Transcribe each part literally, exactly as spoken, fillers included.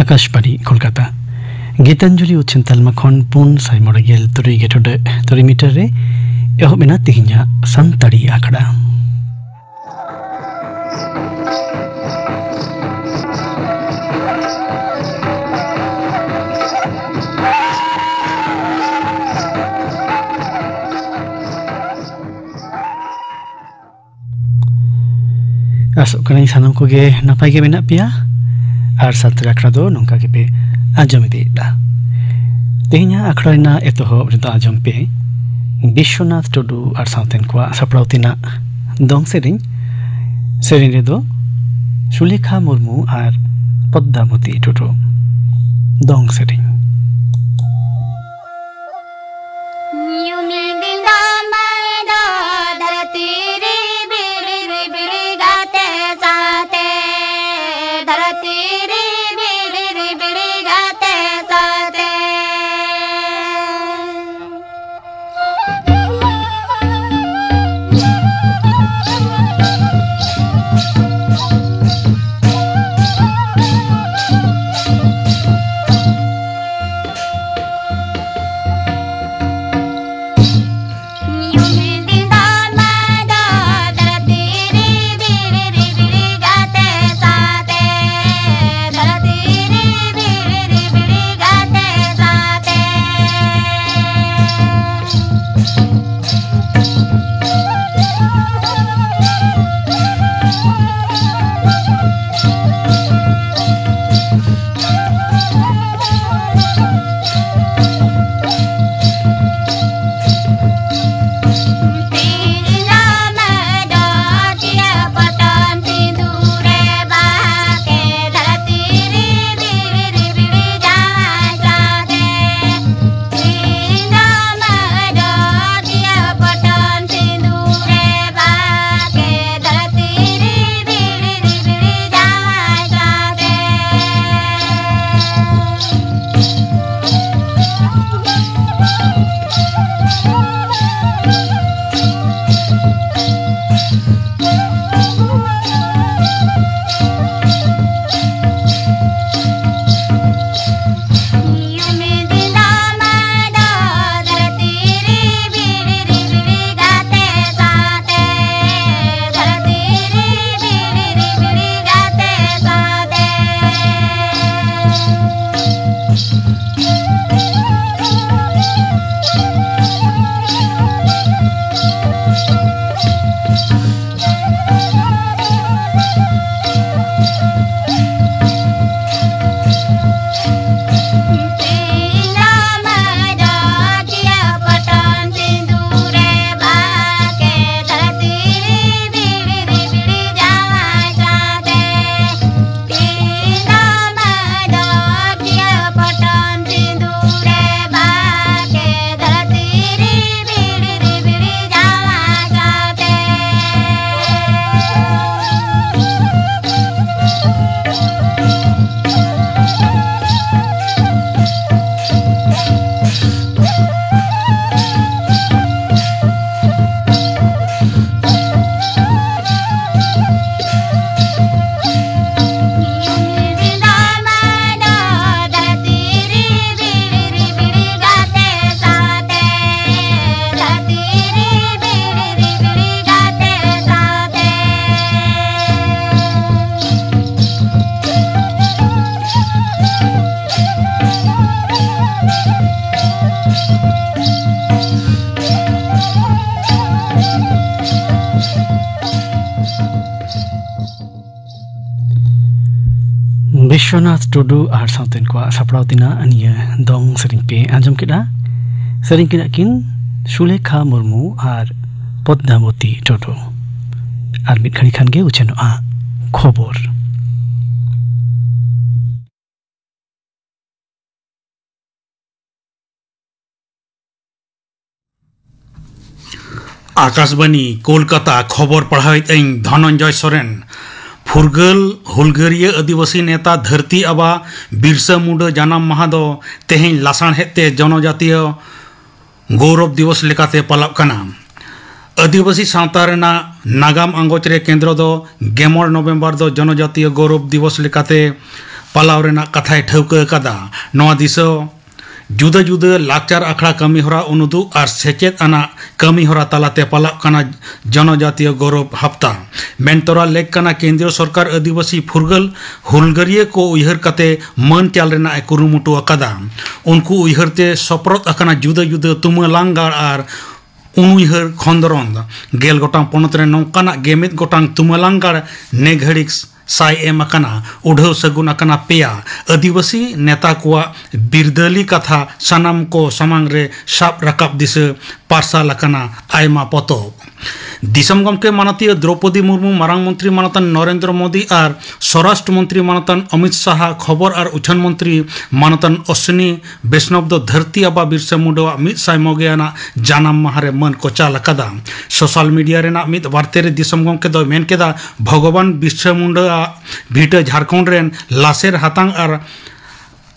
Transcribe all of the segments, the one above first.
ᱟᱠᱟᱥᱵᱟᱬᱤ ᱠᱳᱞᱠᱟᱛᱟ᱾ ᱜᱤᱛᱟᱧᱡᱚᱞᱤ ᱩᱪᱷᱟᱹᱱ ᱛᱟᱞᱢᱟ ᱠᱷᱚᱱ ᱯᱩᱱ ᱥᱟᱭ ᱢᱚᱬᱮ ᱜᱮᱞ ᱛᱩᱨᱩᱭ ᱜᱮ ᱴᱩᱰᱟᱹᱜ ᱛᱩᱨᱩᱭ ᱢᱤᱴᱟᱨ ᱨᱮ ᱮᱦᱚᱵ ᱮᱱᱟ ᱛᱮᱦᱮᱧᱟᱜ ᱥᱟᱱᱛᱟᱲᱤ ᱟᱠᱷᱲᱟ᱾ ᱟᱥᱚᱜ ᱠᱟᱹᱱᱟᱹᱧ ᱥᱟᱱᱟᱢ ᱠᱚᱜᱮ ᱱᱟᱯᱟᱭ ᱜᱮ ᱢᱮᱱᱟᱜ ᱯᱮᱭᱟ ᱟᱨ ᱥᱟᱱᱛᱟᱲ ᱟᱠᱷᱲᱟ ᱫᱚ ᱱᱚᱝᱠᱟ ᱜᱮᱯᱮ ᱟᱸᱡᱚᱢ ᱤᱫᱤᱭᱮᱫᱟ᱾ ᱛᱮᱦᱮᱧᱟᱜ ᱟᱠᱷᱲᱟ ᱨᱮᱱᱟᱜ ᱮᱛᱚᱦᱚᱵ ᱨᱮᱫᱚ ᱟᱸᱡᱚᱢ ᱯᱮ ᱵᱤᱥᱥᱚᱱᱟᱛᱷ ᱴᱩᱰᱩ ᱟᱨ ᱥᱟᱶᱛᱮᱱ ᱠᱚᱣᱟᱜ ᱥᱟᱯᱲᱟᱣ ᱛᱮᱱᱟᱜ ᱫᱚᱝ ᱥᱮᱨᱮᱧ᱾ ᱥᱮᱨᱮᱧ ᱨᱮᱫᱚ ᱥᱩᱞᱮᱠᱷᱟ ᱢᱩᱨᱢᱩ ᱟᱨ ᱯᱚᱫᱽᱫᱟᱵᱚᱛᱤ ᱴᱩᱰᱩ᱾ ᱫᱚᱝ ᱥᱮᱨᱮᱧ᱾ ᱧᱩᱢᱤᱧ ᱫᱤᱱ ᱫᱚ ᱢᱟᱭ ᱫᱚ ᱫᱷᱟᱹᱨᱛᱤ ᱨᱮ ᱵᱤᱲᱤ ᱨᱮ ᱵᱤᱲᱤ ᱜᱟᱛᱮ ᱥᱟᱶᱛᱮ, ᱫᱷᱟᱹᱨᱛᱤ ᱨᱮ ᱵᱤᱲᱤ ᱨᱮ ᱵᱤᱲᱤ ᱜᱟᱛᱮ ᱥᱟᱶᱛᱮ᱾ ᱵᱤᱥᱥᱚᱱᱟᱛᱷ ᱴᱩᱰᱩ ᱟᱨ ᱥᱟᱶᱛᱮᱱ ᱠᱚᱣᱟᱜ ᱥᱟᱯᱲᱟᱣ ᱛᱮᱱᱟᱜ ᱱᱤᱭᱟᱹ ᱫᱚᱝ ᱥᱮᱨᱮᱧ ᱯᱮ ᱟᱸᱡᱚᱢ ᱠᱮᱫᱟ᱾ ᱥᱮᱨᱮᱧ ᱠᱮᱫᱟ ᱠᱤᱱ ᱥᱩᱞᱮᱠᱷᱟ ᱢᱩᱨᱢᱩ ᱟᱨ ᱯᱚᱫᱽᱫᱟᱵᱚᱛᱤ ᱴᱩᱰᱩ᱾ ᱟᱨ ᱢᱤᱫ ᱜᱷᱟᱹᱲᱤ ᱠᱷᱟᱱ ᱜᱮ ᱩᱪᱷᱟᱹᱱᱚᱜᱼᱟ ᱠᱷᱚᱵᱚᱨ᱾ ᱟᱠᱟᱥᱵᱟᱱᱤ, ᱠᱳᱞᱠᱟᱛᱟ᱾ ᱠᱷᱚᱵᱚᱨ ᱯᱟᱲᱦᱟᱣᱮᱫ ᱟᱹᱧ ᱫᱷᱚᱱᱚᱱᱡᱚᱭ ᱥᱚᱨᱮᱱ᱾ ᱯᱷᱩᱨᱜᱟᱹᱞ ᱦᱩᱞᱜᱟᱹᱨᱤᱭᱟᱹ ᱟᱹᱫᱤᱵᱟᱹᱥᱤ ᱱᱮᱛᱟ ᱫᱷᱟᱹᱨᱛᱤ ᱟᱵᱟ ᱵᱤᱨᱥᱟᱹ ᱢᱩᱱᱰᱟᱹ ᱡᱟᱱᱟᱢ ᱢᱟᱦᱟ ᱫᱚ ᱛᱮᱦᱮᱧ ᱞᱟᱥᱟᱬᱦᱮᱫ ᱛᱮ ᱡᱚᱱᱚᱡᱟᱛᱤᱭᱚ ᱜᱚᱣᱨᱚᱵ ᱫᱤᱵᱚᱥ ᱞᱮᱠᱟᱛᱮ ᱯᱟᱞᱟᱜ ᱠᱟᱱᱟ᱾ ᱟᱹᱫᱤᱵᱟᱹᱥᱤ ᱥᱟᱶᱛᱟ ᱨᱮᱱᱟᱜ ᱱᱟᱜᱟᱢ ᱟᱸᱜᱚᱪ ᱨᱮ ᱠᱮᱱᱫᱨᱚ ᱫᱚ ᱜᱮᱢᱚᱬ ᱱᱚᱵᱷᱮᱢᱵᱚᱨ ᱫᱚ ᱡᱚᱱᱚᱡᱟᱛᱤᱭᱚ ᱜᱚᱣᱨᱚᱵ ᱫᱤᱵᱚᱥ ᱞᱮᱠᱟᱛᱮ ᱯᱟᱞᱟᱣ ᱨᱮᱱᱟᱜ ᱠᱟᱛᱷᱟᱭ ᱴᱷᱟᱹᱣᱠᱟᱹ ᱟᱠᱟᱫᱟ᱾ ᱱᱚᱣᱟ ᱫᱤᱥᱟᱹ ᱡᱩᱫᱟᱹ ᱡᱩᱫᱟᱹ ᱞᱟᱠᱪᱟᱨ ᱟᱠᱷᱲᱟ ᱠᱟᱹᱢᱤᱦᱚᱨᱟ ᱩᱱᱩᱫᱩᱜ ᱟᱨ ᱥᱮᱪᱮᱫ ᱟᱱᱟᱜ ᱠᱟᱹᱢᱤᱦᱚᱨᱟ ᱛᱟᱞᱟᱛᱮ ᱯᱟᱞᱟᱜ ᱠᱟᱱᱟ ᱡᱚᱱᱚᱡᱟᱛᱤᱭᱚ ᱜᱚᱣᱨᱚᱵ ᱦᱟᱯᱛᱟ᱾ ᱢᱮᱱᱛᱚᱨᱟ ᱞᱮᱠ ᱠᱟᱱᱟ ᱠᱮᱱᱫᱨᱤᱭᱚ ᱥᱚᱨᱠᱟᱨ ᱟᱹᱫᱤᱵᱟᱹᱥᱤ ᱯᱷᱩᱨᱜᱟᱹᱞ ᱦᱩᱞᱜᱟᱹᱨᱤᱭᱟᱹ ᱠᱚ ᱩᱭᱦᱟᱹᱨ ᱠᱟᱛᱮ ᱢᱟᱹᱱ ᱪᱟᱞ ᱨᱮᱱᱟᱜ ᱮ ᱠᱩᱨᱩᱢᱩᱴᱩ ᱟᱠᱟᱫᱟ᱾ ᱩᱱᱠᱩ ᱩᱭᱦᱟᱹᱨ ᱛᱮ ᱥᱚᱯᱨᱚᱫ ᱟᱠᱟᱱᱟ ᱡᱩᱫᱟᱹ ᱡᱩᱫᱟᱹ ᱛᱩᱢᱟᱹᱞᱟᱝ ᱜᱟᱲ ᱟᱨ ᱩᱱᱩᱭᱦᱟᱹᱨ ᱠᱷᱚᱸᱫᱽᱨᱚᱸᱫᱽ᱾ ᱜᱮᱞ ᱜᱚᱴᱟᱝ ᱯᱚᱱᱚᱛ ᱨᱮ ᱱᱚᱝᱠᱟᱱᱟᱜ ᱜᱮᱢᱤᱫ ᱜᱚᱴᱟᱝ ᱛᱩᱢᱟᱹᱞᱟᱝ ᱜᱟᱲ ᱱᱮᱜᱷᱟᱹᱲᱤᱠ ᱥᱟᱭ ᱮᱢ ᱟᱠᱟᱱᱟ᱾ ᱩᱰᱷᱟᱹᱣ ᱥᱟᱹᱜᱩᱱ ᱟᱠᱟᱱᱟ ᱯᱮᱭᱟ᱾ ᱟᱹᱫᱤᱵᱟᱹᱥᱤ ᱱᱮᱛᱟ ᱠᱚᱣᱟᱜ ᱵᱤᱨᱫᱟᱹᱞᱤ ᱠᱟᱛᱷᱟ ᱥᱟᱱᱟᱢ ᱠᱚ ᱥᱟᱢᱟᱝ ᱨᱮ ᱥᱟᱵ ᱨᱟᱠᱟᱵ ᱫᱤᱥᱟᱹ ᱯᱟᱨᱥᱟᱞ ᱟᱠᱟᱱᱟ ᱟᱭᱢᱟ ᱯᱚᱛᱚᱵ᱾ ᱫᱤᱥᱚᱢ ᱜᱚᱢᱠᱮ ᱢᱟᱱᱚᱛᱤᱭᱟᱹ ᱫᱨᱚᱣᱯᱚᱫᱤ ᱢᱩᱨᱢᱩ, ᱢᱟᱨᱟᱝ ᱢᱚᱱᱛᱨᱤ ᱢᱟᱱᱚᱛᱟᱱ ᱱᱚᱨᱮᱱᱫᱨᱚ ᱢᱳᱫᱤ ᱟᱨ ᱥᱚᱨᱟᱥᱴᱨᱚ ᱢᱚᱱᱛᱨᱤ ᱢᱟᱱᱚᱛᱟᱱ ᱚᱢᱤᱛ ᱥᱟᱦᱟ, ᱠᱷᱚᱵᱚᱨ ᱟᱨ ᱩᱪᱷᱟᱹᱱ ᱢᱚᱱᱛᱨᱤ ᱢᱟᱱᱚᱛᱟᱱ ᱚᱥᱥᱤᱱᱤ ᱵᱮᱥᱱᱚᱵ ᱫᱚ ᱫᱷᱟᱹᱨᱛᱤ ᱟᱵᱟ ᱵᱤᱨᱥᱟ ᱢᱩᱱᱰᱟᱣᱟᱜ ᱢᱤᱫ ᱥᱟᱭ ᱢᱚᱜᱮ ᱟᱱᱟᱜ ᱡᱟᱱᱟᱢ ᱢᱟᱦᱟ ᱨᱮ ᱢᱟᱹᱱ ᱠᱚ ᱪᱟᱞ ᱟᱠᱟᱫᱟ᱾ ᱥᱳᱥᱟᱞ ᱢᱤᱰᱤᱭᱟ ᱨᱮᱱᱟᱜ ᱢᱤᱫ ᱵᱟᱨᱛᱮ ᱨᱮ ᱫᱤᱥᱚᱢ ᱜᱚᱢᱠᱮ ᱫᱚᱭ ᱢᱮᱱ ᱠᱮᱫᱟ, ᱵᱷᱚᱜᱚᱵᱟᱱ ᱵᱤᱨᱥᱟ ᱢᱩᱱᱰᱟᱣᱟᱜ ᱵᱷᱤᱴᱟᱹ ᱡᱷᱟᱲᱠᱷᱚᱸᱰ ᱨᱮᱱ ᱞᱟᱥᱮᱨ ᱦᱟᱛᱟᱝ ᱟᱨ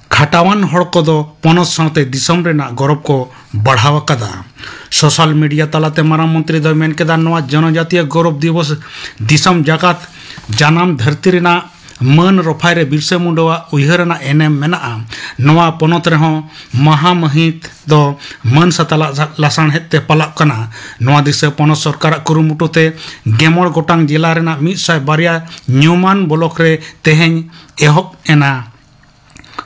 ᱠᱷᱟᱴᱟᱣᱟᱱ ᱦᱚᱲ ᱠᱚᱫᱚ ᱯᱚᱱᱚᱛ ᱥᱟᱶᱛᱮ ᱫᱤᱥᱚᱢ ᱨᱮᱱᱟᱜ ᱜᱚᱨᱚᱵᱽ ᱠᱚ ᱵᱟᱲᱦᱟᱣ ᱟᱠᱟᱫᱟ᱾ ᱥᱳᱥᱟᱞ ᱢᱤᱰᱤᱭᱟ ᱛᱟᱞᱟᱛᱮ ᱢᱟᱨᱟᱝ ᱢᱚᱱᱛᱨᱤ ᱫᱚᱭ ᱢᱮᱱ ᱠᱮᱫᱟ, ᱱᱚᱣᱟ ᱡᱚᱱᱚᱡᱟᱛᱤᱭᱚ ᱜᱚᱨᱚᱵᱽ ᱫᱤᱵᱚᱥ ᱫᱤᱥᱚᱢ ᱡᱟᱠᱟᱛ ᱡᱟᱱᱟᱢ ᱫᱷᱟᱹᱨᱛᱤ ᱨᱮᱱᱟᱜ ᱢᱟᱹᱱ ᱨᱚᱯᱷᱟᱭ ᱨᱮ ᱵᱤᱨᱥᱟᱹ ᱢᱩᱱᱰᱟᱣᱟᱜ ᱩᱭᱦᱟᱹᱨ ᱟᱱᱟᱜ ᱮᱱᱮᱢ ᱢᱮᱱᱟᱜᱼᱟ᱾ ᱱᱚᱣᱟ ᱯᱚᱱᱚᱛ ᱨᱮᱦᱚᱸ ᱢᱟᱦᱟ ᱢᱟᱹᱦᱤᱛ ᱫᱚ ᱢᱟᱹᱱ ᱥᱟᱛᱟᱞᱟᱜ ᱞᱟᱥᱟᱬᱦᱮᱫ ᱛᱮ ᱯᱟᱞᱟᱜ ᱠᱟᱱᱟ᱾ ᱱᱚᱣᱟ ᱫᱤᱥᱟᱹ ᱯᱚᱱᱚᱛ ᱥᱚᱨᱠᱟᱨᱟᱜ ᱠᱩᱨᱩᱢᱩᱴᱩ ᱛᱮ ᱜᱮᱢᱚᱬ ᱜᱚᱴᱟᱝ ᱡᱮᱞᱟ ᱨᱮᱱᱟᱜ ᱢᱤᱫ ᱥᱟᱭ ᱵᱟᱨᱭᱟ ᱧᱩᱢᱟᱱ ᱵᱞᱚᱠ ᱨᱮ ᱛᱮᱦᱮᱧ ᱮᱦᱚᱵ ᱮᱱᱟ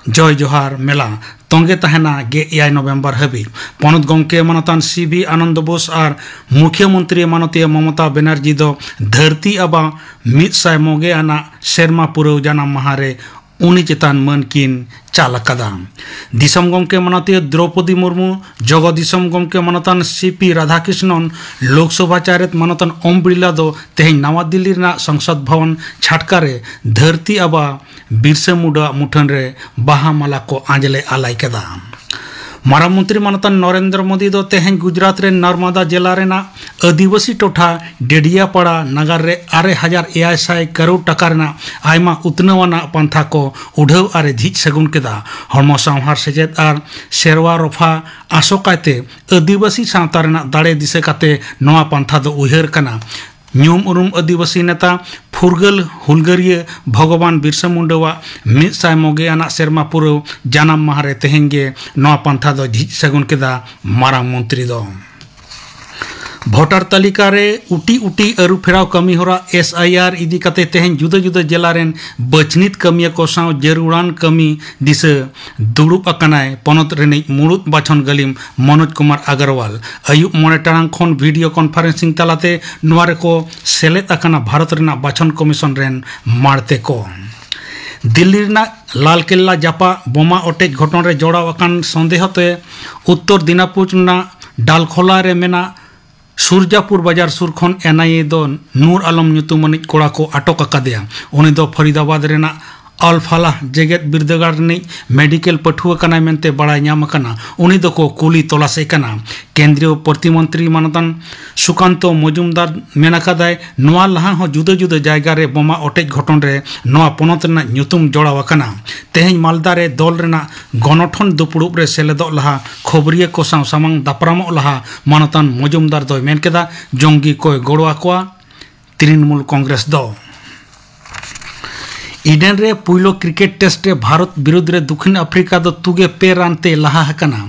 ᱡᱚᱭ ᱡᱚᱦᱟᱨ ᱢᱮᱞᱟ᱾ ᱛᱚᱸᱜᱮ ᱛᱟᱦᱮᱱᱟ ᱜᱮᱞ ᱮᱭᱟᱭ ᱱᱚᱵᱷᱮᱢᱵᱚᱨ ᱦᱟᱹᱵᱤᱡ᱾ ᱯᱚᱱᱚᱛ ᱜᱚᱢᱠᱮ ᱢᱟᱱᱚᱛᱟᱱ ᱥᱤ ᱵᱷᱤ ᱟᱱᱚᱱᱫᱚ ᱵᱳᱥ ᱟᱨ ᱢᱩᱠᱷᱭᱟᱹ ᱢᱚᱱᱛᱨᱤ ᱢᱟᱱᱚᱛᱤᱭᱟᱹ ᱢᱚᱢᱚᱛᱟ ᱵᱮᱱᱟᱨᱡᱤ ᱫᱚ ᱫᱷᱟᱹᱨᱛᱤ ᱟᱵᱟ ᱢᱤᱫ ᱥᱟᱭ ᱢᱚᱜᱮ ᱟᱱᱟᱜ ᱥᱮᱨᱢᱟ ᱯᱩᱨᱟᱹᱣ ᱡᱟᱱᱟᱢ ᱢᱟᱦᱟ ᱨᱮ ᱩᱱᱤ ᱪᱮᱛᱟᱱ ᱢᱟᱹᱱ ᱠᱤᱱ ᱪᱟᱞ ᱟᱠᱟᱫᱟ᱾ ᱫᱤᱥᱚᱢ ᱜᱚᱢᱠᱮ ᱢᱟᱱᱚᱛᱤᱭᱟᱹ ᱫᱨᱚᱣᱯᱚᱫᱤ ᱢᱩᱨᱢᱩ, ᱡᱚᱜᱚ ᱫᱤᱥᱚᱢ ᱜᱚᱢᱠᱮ ᱢᱟᱱᱚᱛᱟᱱ ᱥᱤ ᱯᱤ ᱨᱟᱫᱷᱟᱠᱨᱤᱥᱱᱚᱱ, ᱞᱳᱠᱥᱚᱵᱷᱟ ᱪᱟᱨᱮᱛ ᱢᱟᱱᱚᱛᱟᱱ ᱳᱢ ᱵᱤᱨᱞᱟ ᱫᱚ ᱛᱮᱦᱮᱧ ᱱᱟᱣᱟ ᱫᱤᱞᱞᱤ ᱨᱮᱱᱟᱜ ᱥᱚᱝᱥᱚᱫ ᱵᱷᱚᱵᱚᱱ ᱪᱷᱟᱴᱠᱟ ᱨᱮ ᱫᱷᱟᱹᱨᱛᱤ ᱟᱵᱟ ᱵᱤᱨᱥᱟᱹ ᱢᱩᱱᱰᱟᱹᱣᱟᱜ ᱢᱩᱴᱷᱟᱹᱱ ᱨᱮ ᱵᱟᱦᱟ ᱢᱟᱞᱟ ᱠᱚ ᱟᱸᱡᱽᱞᱮ ᱟᱞᱟᱭ ᱠᱮᱫᱟ᱾ ᱢᱟᱨᱟᱝ ᱢᱚᱱᱛᱨᱤ ᱢᱟᱱᱚᱛᱟᱱ ᱱᱚᱨᱮᱱᱫᱨᱚ ᱢᱳᱫᱤ ᱫᱚ ᱛᱮᱦᱮᱧ ᱜᱩᱡᱽᱨᱟᱴ ᱨᱮ ᱱᱟᱨᱢᱟᱫᱟ ᱡᱮᱞᱟ ᱨᱮᱱᱟᱜ ᱟᱹᱫᱤᱵᱟᱹᱥᱤ ᱴᱚᱴᱷᱟ ᱰᱮᱰᱤᱭᱟᱯᱟᱲᱟ ᱱᱟᱜᱟᱨ ᱨᱮ ᱟᱨᱮ ᱦᱟᱡᱟᱨ ᱮᱭᱟᱭ ᱥᱟᱭ ᱠᱟᱨᱳᱲ ᱴᱟᱠᱟ ᱨᱮᱱᱟᱜ ᱟᱭᱢᱟ ᱩᱛᱱᱟᱹᱣ ᱟᱱᱟᱜ ᱯᱟᱱᱛᱷᱟ ᱠᱚ ᱩᱰᱷᱟᱹᱣ ᱟᱨᱮ ᱡᱷᱤᱡ ᱥᱟᱹᱜᱩᱱ ᱠᱮᱫᱟ᱾ ᱦᱚᱲᱢᱚ ᱥᱟᱶᱦᱟᱨ ᱥᱮᱪᱮᱫ ᱟᱨ ᱥᱮᱨᱣᱟ ᱨᱚᱯᱷᱟ ᱟᱥᱚᱠᱟᱭᱛᱮ ᱟᱹᱫᱤᱵᱟᱹᱥᱤ ᱥᱟᱶᱛᱟ ᱨᱮᱱᱟᱜ ᱫᱟᱲᱮ ᱫᱤᱥᱟᱹ ᱠᱟᱛᱮ ᱱᱚᱣᱟ ᱯᱟᱱᱛᱷᱟ ᱫᱚ ᱩᱭᱦᱟᱹᱨ ᱠᱟᱱᱟ᱾ ᱧᱩᱢ ᱩᱨᱩᱢ ᱟᱹᱫᱤᱵᱟᱹᱥᱤ ᱱᱮᱛᱟ, ᱯᱷᱩᱨᱜᱟᱹᱞ ᱦᱩᱞᱜᱟᱹᱨᱤᱭᱟᱹ ᱵᱷᱚᱜᱚᱵᱟᱱ ᱵᱤᱨᱥᱟ ᱢᱩᱱᱰᱟᱹᱣᱟᱜ ᱢᱤᱫ ᱥᱟᱭ ᱢᱚᱜᱮ ᱟᱱᱟᱜ ᱥᱮᱨᱢᱟ ᱯᱩᱨᱟᱹᱣ ᱡᱟᱱᱟᱢ ᱢᱟᱦᱟ ᱨᱮ ᱛᱮᱦᱮᱧ ᱜᱮ ᱱᱚᱣᱟ ᱯᱟᱱᱛᱷᱟ ᱫᱚ ᱡᱷᱤᱡ ᱥᱟᱹᱜᱩᱱ ᱠᱮᱫᱟ ᱢᱟᱨᱟᱝ ᱢᱚᱱᱛᱨᱤ ᱫᱚ᱾ ᱵᱷᱳᱴᱟᱨ ᱛᱟᱹᱞᱤᱠᱟ ᱨᱮ ᱩᱴᱤ ᱩᱴᱤ ᱟᱹᱨᱩ ᱯᱷᱮᱨᱟᱣ ᱠᱟᱹᱢᱤ ᱦᱚᱨᱟ, ᱮᱥ ᱟᱭ ᱟᱨ, ᱤᱫᱤ ᱠᱟᱛᱮ ᱛᱮᱦᱮᱧ ᱡᱩᱫᱟᱹ ᱡᱩᱫᱟᱹ ᱡᱮᱞᱟ ᱨᱮᱱ ᱵᱟᱹᱪᱷᱱᱤᱛ ᱠᱟᱹᱢᱤᱭᱟᱹ ᱠᱚ ᱥᱟᱶ ᱡᱟᱹᱨᱩᱲᱟᱱ ᱠᱟᱹᱢᱤ ᱫᱤᱥᱟᱹ ᱫᱩᱲᱩᱵ ᱟᱠᱟᱱᱟᱭ ᱯᱚᱱᱚᱛ ᱨᱤᱱᱤᱡ ᱢᱩᱲᱩᱫ ᱵᱟᱪᱷᱚᱱ ᱜᱟᱹᱞᱤᱢ ᱢᱚᱱᱳᱡᱽ ᱠᱩᱢᱟᱨ ᱟᱜᱟᱨᱣᱟᱞ᱾ ᱟᱹᱭᱩᱵ ᱢᱚᱬᱮ ᱴᱟᱲᱟᱝ ᱠᱷᱚᱱ ᱵᱷᱤᱰᱤᱭᱳ ᱠᱚᱱᱯᱷᱟᱨᱮᱱᱥᱤᱝ ᱛᱟᱞᱟᱛᱮ ᱱᱚᱣᱟ ᱨᱮᱠᱚ ᱥᱮᱞᱮᱫ ᱟᱠᱟᱱᱟ ᱵᱷᱟᱨᱚᱛ ᱨᱮᱱᱟᱜ ᱵᱟᱪᱷᱚᱱ ᱠᱚᱢᱤᱥᱚᱱ ᱨᱮᱱ ᱢᱟᱲᱛᱮ ᱠᱚ᱾ ᱫᱤᱞᱞᱤ ᱨᱮᱱᱟᱜ ᱞᱟᱞ ᱠᱮᱞᱞᱟ ᱡᱟᱯᱟᱜ ᱵᱳᱢᱟ ᱚᱴᱮᱡ ᱜᱷᱚᱴᱚᱱ ᱨᱮ ᱡᱚᱲᱟᱣ ᱟᱠᱟᱱ ᱥᱚᱱᱫᱮᱦᱚ ᱛᱮ ᱩᱛᱛᱚᱨ ᱫᱤᱱᱟᱡᱽᱯᱩᱨ ᱨᱮᱱᱟᱜ ᱰᱟᱞᱠᱷᱳᱞᱟ ᱨᱮ ᱢᱮᱱᱟᱜ ᱥᱩᱨᱡᱟᱯᱩᱨ ᱵᱟᱡᱟᱨ ᱥᱩᱨ ᱠᱷᱚᱱ ᱮᱱ ᱟᱭ ᱮ ᱫᱚ ᱱᱩᱨ ᱟᱞᱚᱢ ᱧᱩᱛᱩᱢᱟᱱᱤᱡ ᱠᱚᱲᱟ ᱠᱚ ᱟᱴᱚᱠ ᱟᱠᱟᱫᱮᱭᱟ᱾ ᱩᱱᱤ ᱫᱚ ᱯᱷᱚᱨᱤᱫᱟᱵᱟᱫᱽ ᱨᱮᱱᱟᱜ ᱟᱞ ᱯᱷᱟᱞᱟᱦ ᱡᱮᱜᱮᱛ ᱵᱤᱨᱫᱟᱹᱜᱟᱲ ᱨᱤᱱᱤᱡ ᱢᱮᱰᱤᱠᱮᱞ ᱯᱟᱹᱴᱷᱩᱣᱟᱹ ᱠᱟᱱᱟᱭ ᱢᱮᱱᱛᱮ ᱵᱟᱲᱟᱭ ᱧᱟᱢ ᱟᱠᱟᱱᱟ᱾ ᱩᱱᱤ ᱫᱚᱠᱚ ᱠᱩᱞᱤ ᱛᱚᱞᱟᱥᱮ ᱠᱟᱱᱟ᱾ ᱠᱮᱱᱫᱨᱤᱭᱚ ᱯᱨᱚᱛᱤᱢᱚᱱᱛᱨᱤ ᱢᱟᱱᱚᱛᱟᱱ ᱥᱩᱠᱟᱱᱛᱚ ᱢᱚᱡᱩᱢᱫᱟᱨ ᱢᱮᱱ ᱟᱠᱟᱫᱟᱭ, ᱱᱚᱣᱟ ᱞᱟᱦᱟ ᱦᱚᱸ ᱡᱩᱫᱟᱹ ᱡᱩᱫᱟᱹ ᱡᱟᱭᱜᱟ ᱨᱮ ᱵᱳᱢᱟ ᱚᱴᱮᱡ ᱜᱷᱚᱴᱚᱱ ᱨᱮ ᱱᱚᱣᱟ ᱯᱚᱱᱚᱛ ᱨᱮᱱᱟᱜ ᱧᱩᱛᱩᱢ ᱡᱚᱲᱟᱣ ᱟᱠᱟᱱᱟ᱾ ᱛᱮᱦᱮᱧ ᱢᱟᱞᱫᱟ ᱨᱮ ᱫᱚᱞ ᱨᱮᱱᱟᱜ ᱜᱚᱱᱚᱴᱷᱚᱱ ᱫᱩᱯᱲᱩᱵ ᱨᱮ ᱥᱮᱞᱮᱫᱚᱜ ᱞᱟᱦᱟ ᱠᱷᱚᱵᱚᱨᱤᱭᱟᱹ ᱠᱚ ᱥᱟᱶ ᱥᱟᱢᱟᱝ ᱫᱟᱯᱨᱟᱢᱚᱜ ᱞᱟᱦᱟ ᱢᱟᱱᱚᱛᱟᱱ ᱢᱚᱡᱩᱢᱫᱟᱨ ᱫᱚᱭ ᱢᱮᱱ ᱠᱮᱫᱟ, ᱡᱚᱝᱜᱤ ᱠᱚᱭ ᱜᱚᱲᱚ ᱟᱠᱚᱣᱟ ᱛᱨᱤᱱᱢᱩᱞ ᱠᱚᱝᱜᱨᱮᱥ ᱫᱚ᱾ ᱤᱰᱮᱱ ᱨᱮ ᱯᱩᱭᱞᱩ ᱠᱨᱤᱠᱮᱴ ᱴᱮᱥᱴ ᱨᱮ ᱵᱷᱟᱨᱚᱛ ᱵᱤᱨᱩᱫᱽ ᱨᱮ ᱫᱚᱠᱷᱤᱱ ᱟᱯᱷᱨᱤᱠᱟ ᱫᱚ ᱛᱩᱜᱮ ᱯᱮ ᱨᱟᱱ ᱛᱮ ᱞᱟᱦᱟ ᱟᱠᱟᱱᱟ᱾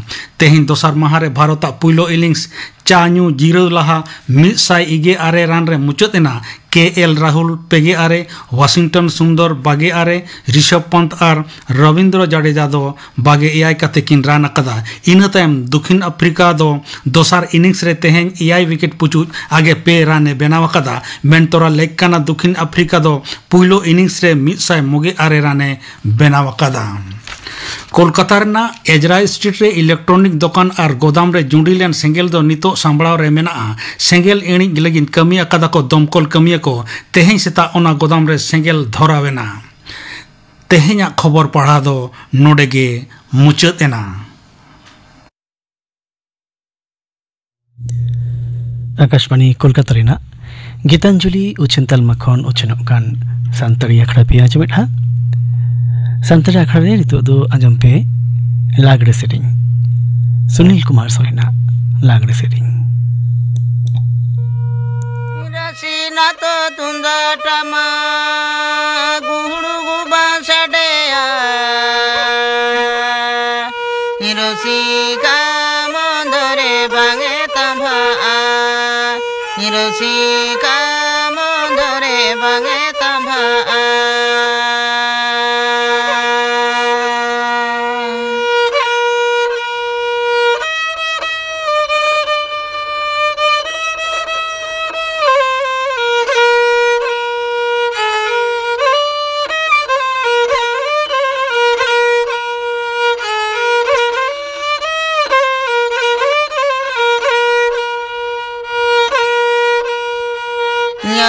ᱛᱮᱦᱮᱧ ᱫᱚᱥᱟᱨ ᱢᱟᱦᱟ ᱨᱮ ᱵᱷᱟᱨᱚᱛ ᱟᱜ ᱯᱩᱭᱞᱩ ᱤᱱᱤᱝᱥ ᱪᱟ ᱧᱩ ᱡᱤᱨᱟᱹᱣ ᱞᱟᱦᱟ ᱢᱤᱫ ᱥᱟᱭ ᱤᱜᱮ ᱟᱨᱮ ᱨᱟᱱ ᱨᱮ ᱢᱩᱪᱟᱹᱫ ᱮᱱᱟ᱾ ᱠᱮ ᱮᱞ ᱨᱟᱦᱩᱞ ᱯᱮ ᱜᱮ ᱟᱨᱮ, ᱣᱟᱥᱤᱝᱴᱚᱱ ᱥᱩᱱᱫᱚᱨ ᱵᱟᱜᱮ ᱟᱨᱮ, ᱨᱤᱥᱚᱵᱷ ᱯᱚᱱᱛ ᱟᱨ ᱨᱚᱵᱤᱱᱫᱨᱚ ᱡᱟᱰᱮᱡᱟ ᱫᱚ ᱵᱟᱜᱮ ᱮᱭᱟᱭ ᱠᱟᱛᱮ ᱠᱤᱱ ᱨᱟᱱ ᱟᱠᱟᱫᱟ᱾ ᱤᱱᱟᱹ ᱛᱟᱭᱚᱢ ᱫᱚᱠᱷᱤᱱ ᱟᱯᱷᱨᱤᱠᱟ ᱫᱚ ᱫᱚᱥᱟᱨ ᱤᱱᱤᱝᱥ ᱨᱮ ᱛᱮᱦᱮᱧ ᱮᱭᱟᱭ ᱣᱤᱠᱮᱴ ᱯᱩᱪᱩᱡ ᱟᱜᱮ ᱯᱮ ᱨᱟᱱ ᱮ ᱵᱮᱱᱟᱣ ᱟᱠᱟᱫᱟ᱾ ᱢᱮᱱ ᱛᱚᱨᱟ ᱞᱮᱠ ᱠᱟᱱᱟ, ᱫᱚᱠᱷᱤᱱ ᱟᱯᱷᱨᱤᱠᱟ ᱫᱚ ᱯᱩᱭᱞᱩ ᱤᱱᱤᱝᱥ ᱨᱮ ᱢᱤᱫ ᱥᱟᱭ ᱢᱚᱜᱮ ᱟᱨᱮ ᱨᱟᱱ ᱮ ᱵᱮᱱᱟᱣ ᱟᱠᱟᱫᱟ᱾ ᱠᱳᱞᱠᱟᱛᱟ ᱨᱮᱱᱟᱜ ᱮᱡᱽᱨᱟ ᱥᱴᱨᱤᱴ ᱨᱮ ᱤᱞᱮᱠᱴᱨᱚᱱᱤᱠ ᱫᱚᱠᱟᱱ ᱟᱨ ᱜᱚᱫᱟᱢ ᱨᱮ ᱡᱩᱸᱰᱤ ᱞᱮᱱ ᱥᱮᱸᱜᱮᱞ ᱫᱚ ᱱᱤᱛᱚᱜ ᱥᱟᱢᱵᱲᱟᱣ ᱨᱮ ᱢᱮᱱᱟᱜᱼᱟ᱾ ᱥᱮᱸᱜᱮᱞ ᱤᱬᱤᱡ ᱞᱟᱹᱜᱤᱫ ᱠᱟᱹᱢᱤ ᱟᱠᱟᱫᱟ ᱠᱚ ᱫᱚᱢᱠᱚᱞ ᱠᱟᱹᱢᱤᱭᱟᱹ ᱠᱚ᱾ ᱛᱮᱦᱮᱧ ᱥᱮᱛᱟᱜ ᱚᱱᱟ ᱜᱚᱫᱟᱢ ᱨᱮ ᱥᱮᱸᱜᱮᱞ ᱫᱷᱚᱨᱟᱣ ᱮᱱᱟ᱾ ᱛᱮᱦᱮᱧᱟᱜ ᱠᱷᱚᱵᱚᱨ ᱯᱟᱲᱦᱟᱣ ᱫᱚ ᱱᱚᱰᱮ ᱜᱮ ᱢᱩᱪᱟᱹᱫ ᱮᱱᱟ᱾ ᱟᱠᱟᱥᱵᱟᱬᱤ ᱠᱳᱞᱠᱟᱛᱟ ᱨᱮᱱᱟᱜ ᱜᱤᱛᱟᱧᱡᱚᱞᱤ ᱩᱪᱷᱟᱹᱱ ᱛᱟᱞᱢᱟ ᱠᱷᱚᱱ ᱩᱪᱷᱟᱹᱱᱚᱜ ᱠᱟᱱ ᱥᱟᱱᱛᱟᱲᱤ ᱟᱠᱷᱲᱟ ᱯᱮ ᱟᱸᱡᱚᱢᱮᱫᱼᱟ᱾ ᱥᱟᱱᱛᱟᱲᱤ ᱟᱠᱷᱲᱟ ᱨᱮ ᱱᱤᱛᱚᱜ ᱫᱚ ᱟᱸᱡᱚᱢ ᱯᱮ ᱞᱟᱜᱽᱲᱮ ᱥᱮᱨᱮᱧ᱾ ᱥᱩᱱᱤᱞ ᱠᱩᱢᱟᱨ ᱥᱚᱨᱮᱱᱟᱜ ᱞᱟᱜᱽᱲᱮ ᱥᱮᱨᱮᱧ᱾ ᱨᱟᱥᱤᱱᱟᱛᱚ ᱛᱩᱢᱫᱟᱜ ᱴᱟᱢᱟᱠ ᱜᱩᱦᱩᱲᱩ ᱜᱩᱵᱟ ᱥᱟᱰᱮᱭᱟ᱾ ᱨᱩᱥᱤᱠᱟ ᱢᱚᱱᱫᱚᱨᱮ ᱵᱟᱝᱮ ᱛᱟᱢᱵᱷᱟᱜᱼᱟ᱾ ᱨᱩᱥᱤᱠᱟ ᱢᱚᱱᱫᱚᱨᱮ ᱵᱟᱝᱮ ᱛᱟᱢᱵᱷᱟᱜᱼᱟ᱾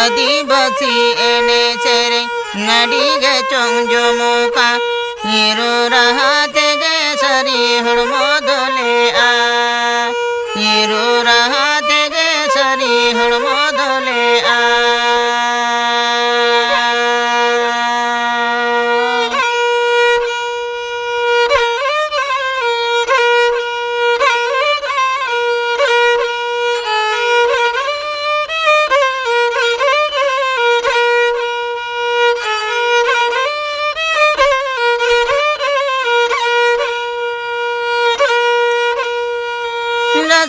ᱟᱹᱫᱤᱵᱟᱹᱥᱤ ᱮᱱᱮᱡ ᱥᱮᱨᱮᱧ ᱱᱟᱹᱰᱤ ᱜᱮ ᱪᱚᱝ ᱡᱚᱢᱚᱠᱟ᱾ ᱦᱤᱨᱳ ᱨᱟᱦᱟ ᱛᱮᱜᱮ ᱥᱟᱹᱨᱤ ᱦᱚᱲᱢᱚ ᱫᱚᱞᱮᱜᱼᱟ᱾ ᱦᱤᱨᱳ ᱨᱟᱦᱟ ᱛᱮᱜᱮ ᱥᱟᱹᱨᱤ ᱦᱚᱲᱢᱚ ᱫᱚᱞᱮᱜᱼᱟ᱾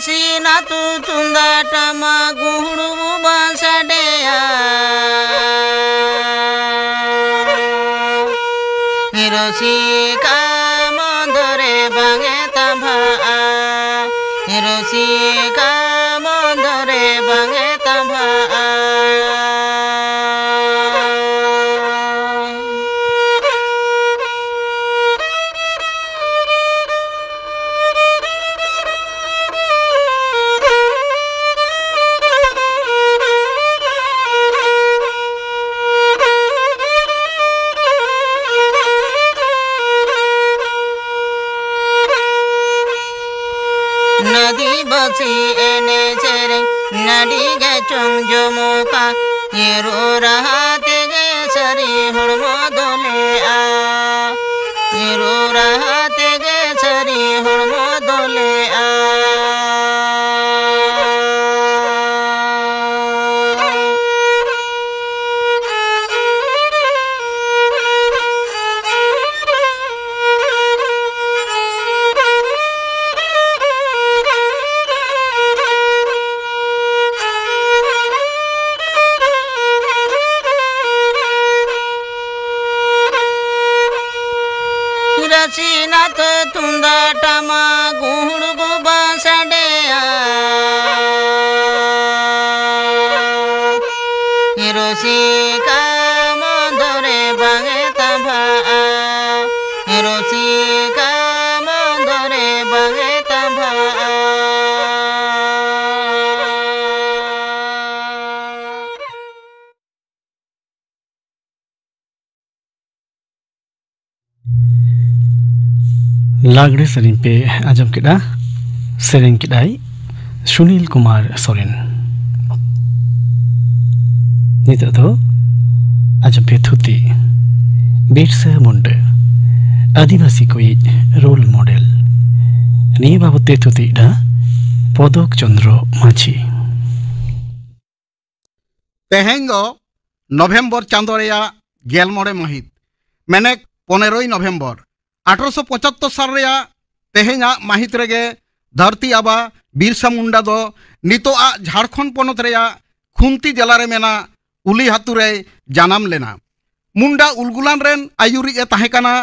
ᱥᱤᱱᱟᱹᱛᱩ ᱛᱩᱢᱫᱟᱜ ᱴᱟᱢᱟᱠ ᱜᱩᱦᱩᱲ ᱵᱩᱵᱟᱹ ᱥᱟᱰᱮᱭᱟ᱾ ᱨᱩᱥᱤᱠᱟ ᱢᱚᱱᱫᱚᱨᱮ ᱵᱟᱝᱮ ᱛᱟᱵᱷᱟᱜᱼᱟ᱾ ᱨᱩᱥᱤᱠᱟ ᱢᱚᱱᱫᱚᱨᱮ ᱵᱟᱝᱮ ᱛᱟᱵᱷᱟᱜᱼᱟ᱾ ᱟᱹᱫᱤᱵᱟᱹᱥᱤ ᱮᱱᱮᱡ ᱥᱮᱨᱮᱧ ᱱᱟᱹᱰᱤ ᱜᱮ ᱪᱚᱝ ᱡᱚᱢᱚᱠᱟ᱾ ᱨᱩ ᱨᱟᱦᱟ ᱛᱮᱜᱮ ᱥᱟᱹᱨᱤ ᱦᱚᱲᱢᱚ ᱫᱚᱞᱮᱜᱼᱟ᱾ ᱨᱩ ᱨᱟᱦᱟ ᱛᱮᱜᱮ ᱥᱟᱹᱨᱤ ᱦᱚᱲᱢᱚ ᱫᱚᱞᱮᱜᱼᱟ᱾ ᱨᱟᱥᱤᱱᱟᱛᱷ ᱛᱩᱢᱫᱟᱜ ᱴᱟᱢᱟᱠ ᱜᱩᱦᱩᱲ ᱵᱩᱵᱟᱹ ᱥᱟᱰᱮᱭᱟ᱾ ᱨᱩᱥᱤᱠᱟ ᱢᱚᱱᱫᱚᱨᱮ ᱵᱟᱝᱮ ᱛᱟᱵᱷᱟᱜᱼᱟ᱾ ᱨᱩᱥᱤᱠᱟ ᱢᱚᱱᱫᱚᱨᱮ ᱵᱟᱝᱮ ᱛᱟᱵᱷᱟᱜᱼᱟ᱾ ᱞᱟᱜᱽᱲᱮ ᱥᱮᱨᱮᱧ ᱯᱮ ᱟᱸᱡᱚᱢ ᱠᱮᱫᱟ᱾ ᱥᱮᱨᱮᱧ ᱠᱮᱫᱟᱭ ᱥᱩᱱᱤᱞ ᱠᱩᱢᱟᱨ ᱥᱚᱨᱮᱱ᱾ ᱱᱤᱛᱚᱜ ᱫᱚ ᱟᱸᱡᱚᱢ ᱯᱮ ᱛᱷᱩᱛᱤ᱾ ᱵᱤᱨᱥᱟᱹ ᱢᱩᱱᱰᱟᱹ ᱟᱹᱫᱤᱵᱟᱹᱥᱤ ᱠᱚᱭᱤᱡ ᱨᱳᱞ ᱢᱚᱰᱮᱞ᱾ ᱱᱤᱭᱟᱹ ᱵᱟᱵᱚᱛ ᱛᱮ ᱛᱷᱩᱛᱤ ᱮᱫᱟ ᱯᱚᱫᱚᱠ ᱪᱚᱸᱫᱽᱨᱚ ᱢᱟᱹᱡᱷᱤ᱾ ᱛᱮᱦᱮᱧ ᱫᱚ ᱱᱚᱵᱷᱮᱢᱵᱚᱨ ᱪᱟᱸᱫᱚ ᱨᱮᱭᱟᱜ ᱜᱮᱞ ᱢᱚᱬᱮ ᱢᱟᱹᱦᱤᱛ, ᱢᱮᱱᱮᱠ ᱯᱚᱱᱮᱨᱚᱭ ᱱᱚᱵᱷᱮᱢᱵᱚᱨ᱾ ᱟᱴᱷᱨᱚᱥᱚ ᱯᱚᱸᱪᱟᱛᱛᱳᱨ ᱥᱟᱞ ᱨᱮᱭᱟᱜ ᱛᱮᱦᱮᱧᱟᱜ ᱢᱟᱹᱦᱤᱛ ᱨᱮᱜᱮ ᱫᱷᱟᱹᱨᱛᱤ ᱟᱵᱟ ᱵᱤᱨᱥᱟ ᱢᱩᱱᱰᱟ ᱫᱚ ᱱᱤᱛᱚᱜ ᱟᱜ ᱡᱷᱟᱲᱠᱷᱚᱸᱰ ᱯᱚᱱᱚᱛ ᱨᱮᱭᱟᱜ ᱠᱷᱩᱱᱛᱤ ᱡᱮᱞᱟ ᱨᱮ ᱢᱮᱱᱟᱜ ᱩᱞᱤᱦᱟᱛᱩ ᱨᱮᱭ ᱡᱟᱱᱟᱢ ᱞᱮᱱᱟ᱾ ᱢᱩᱱᱰᱟ ᱩᱞᱜᱩᱞᱟᱱ ᱨᱮᱱ ᱟᱹᱭᱩᱨᱤᱡ ᱮ ᱛᱟᱦᱮᱸ ᱠᱟᱱᱟ᱾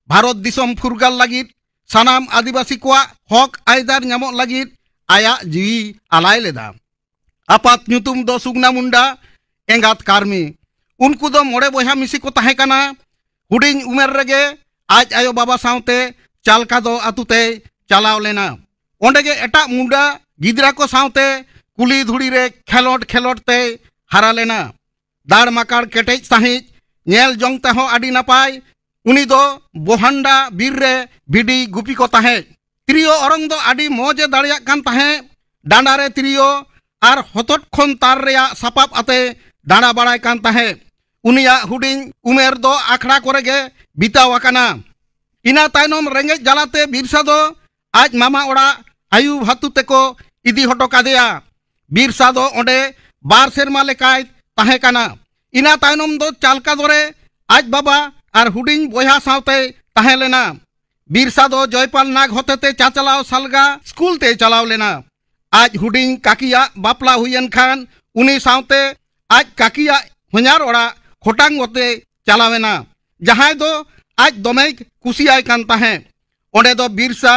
ᱵᱷᱟᱨᱚᱛ ᱫᱤᱥᱚᱢ ᱯᱷᱩᱨᱜᱟᱹᱞ ᱞᱟᱹᱜᱤᱫ ᱥᱟᱱᱟᱢ ᱟᱹᱫᱤᱵᱟᱹᱥᱤ ᱠᱚᱣᱟᱜ ᱦᱚᱠ ᱟᱹᱭᱫᱟᱹᱨ ᱧᱟᱢᱚᱜ ᱞᱟᱹᱜᱤᱫ ᱟᱭᱟᱜ ᱡᱤᱣᱤ ᱟᱞᱟᱭ ᱞᱮᱫᱟ᱾ ᱟᱯᱟᱛ ᱧᱩᱛᱩᱢ ᱫᱚ ᱥᱩᱜᱱᱟ ᱢᱩᱱᱰᱟ, ᱮᱸᱜᱟᱛ ᱠᱟᱨᱢᱤ᱾ ᱩᱱᱠᱩ ᱫᱚ ᱢᱚᱬᱮ ᱵᱚᱭᱦᱟ ᱢᱤᱥᱤ ᱠᱚ ᱛᱟᱦᱮᱸ ᱠᱟᱱᱟ᱾ ᱦᱩᱰᱤᱧ ᱩᱢᱮᱨ ᱨᱮᱜᱮ ᱟᱡ ᱟᱭᱳ ᱵᱟᱵᱟ ᱥᱟᱶᱛᱮ ᱪᱟᱞᱠᱟᱫᱚ ᱟᱛᱩ ᱛᱮᱭ ᱪᱟᱞᱟᱣ ᱞᱮᱱᱟ᱾ ᱚᱸᱰᱮ ᱜᱮ ᱮᱴᱟᱜ ᱢᱩᱱᱰᱟ ᱜᱤᱫᱽᱨᱟᱹ ᱠᱚ ᱥᱟᱶᱛᱮ ᱠᱩᱞᱦᱤ ᱫᱷᱩᱲᱤ ᱨᱮ ᱠᱷᱮᱞᱳᱰ ᱠᱷᱮᱞᱳᱰ ᱛᱮᱭ ᱦᱟᱨᱟ ᱞᱮᱱᱟ᱾ ᱫᱟᱲ ᱢᱟᱠᱟᱲ ᱠᱮᱴᱮᱡ ᱥᱟᱺᱦᱤᱡ, ᱧᱮᱞ ᱡᱚᱝ ᱛᱮᱦᱚᱸ ᱟᱹᱰᱤ ᱱᱟᱯᱟᱭ᱾ ᱩᱱᱤ ᱫᱚ ᱵᱳᱦᱟᱱᱰᱟ ᱵᱤᱨ ᱨᱮ ᱵᱷᱤᱰᱤ ᱜᱩᱯᱤ ᱠᱚ ᱛᱟᱦᱮᱸᱫ᱾ ᱛᱤᱨᱭᱳ ᱚᱨᱚᱝ ᱫᱚ ᱟᱹᱰᱤ ᱢᱚᱡᱽ ᱮ ᱫᱟᱲᱮᱭᱟᱜ ᱠᱟᱱ ᱛᱟᱦᱮᱸᱫ᱾ ᱰᱟᱸᱰᱟ ᱨᱮ ᱛᱤᱨᱭᱳ ᱟᱨ ᱦᱚᱛᱚᱫ ᱠᱷᱚᱱ ᱛᱟᱨ ᱨᱮᱭᱟᱜ ᱥᱟᱯᱟᱵ ᱟᱛᱮ ᱫᱟᱬᱟ ᱵᱟᱲᱟᱭ ᱠᱟᱱ ᱛᱟᱦᱮᱸᱫ᱾ ᱩᱱᱤᱭᱟᱜ ᱦᱩᱰᱤᱧ ᱩᱢᱮᱨ ᱫᱚ ᱟᱠᱷᱲᱟ ᱠᱚᱨᱮ ᱜᱮ ᱵᱤᱛᱟᱹᱣ ᱟᱠᱟᱱᱟ᱾ ᱤᱱᱟᱹ ᱛᱟᱭᱱᱚᱢ ᱨᱮᱸᱜᱮᱡ ᱡᱟᱞᱟᱛᱮ ᱵᱤᱨᱥᱟ ᱫᱚ ᱟᱡ ᱢᱟᱢᱟ ᱚᱲᱟᱜ ᱟᱭᱩ ᱵᱷᱟᱛᱩ ᱛᱮᱠᱚ ᱤᱫᱤ ᱦᱚᱴᱚ ᱠᱟᱫᱮᱭᱟ᱾ ᱵᱤᱨᱥᱟ ᱫᱚ ᱚᱸᱰᱮ ᱵᱟᱨ ᱥᱮᱨᱢᱟ ᱞᱮᱠᱟᱭ ᱛᱟᱦᱮᱸ ᱠᱟᱱᱟ᱾ ᱤᱱᱟᱹ ᱛᱟᱭᱱᱚᱢ ᱫᱚ ᱪᱟᱞᱠᱟᱫᱚ ᱨᱮ ᱟᱡ ᱵᱟᱵᱟ ᱟᱨ ᱦᱩᱰᱤᱧ ᱵᱚᱭᱦᱟ ᱥᱟᱶᱛᱮᱭ ᱛᱟᱦᱮᱸ ᱞᱮᱱᱟ᱾ ᱵᱤᱨᱥᱟ ᱫᱚ ᱡᱚᱭᱯᱟᱞ ᱱᱟᱜᱽ ᱦᱚᱛᱮᱛᱮ ᱪᱟᱪᱟᱞᱟᱣ ᱥᱟᱞᱜᱟ ᱥᱠᱩᱞ ᱛᱮᱭ ᱪᱟᱞᱟᱣ ᱞᱮᱱᱟ᱾ ᱟᱡ ᱦᱩᱰᱤᱧ ᱠᱟᱠᱤᱭᱟᱜ ᱵᱟᱯᱞᱟ ᱦᱩᱭᱮᱱ ᱠᱷᱟᱱ ᱩᱱᱤ ᱥᱟᱶᱛᱮ ᱟᱡ ᱠᱟᱠᱤᱭᱟᱜ ᱦᱚᱧᱦᱟᱨ ᱚᱲᱟᱜ ᱠᱷᱚᱴᱟᱝ ᱚᱛᱮ ᱪᱟᱞᱟᱣ ᱮᱱᱟ, ᱡᱟᱦᱟᱸᱭ ᱫᱚ ᱟᱡ ᱫᱚᱢᱮᱭ ᱠᱩᱥᱤᱭᱟᱭ ᱠᱟᱱ ᱛᱟᱦᱮᱸᱫ᱾ ᱚᱸᱰᱮ ᱫᱚ ᱵᱤᱨᱥᱟ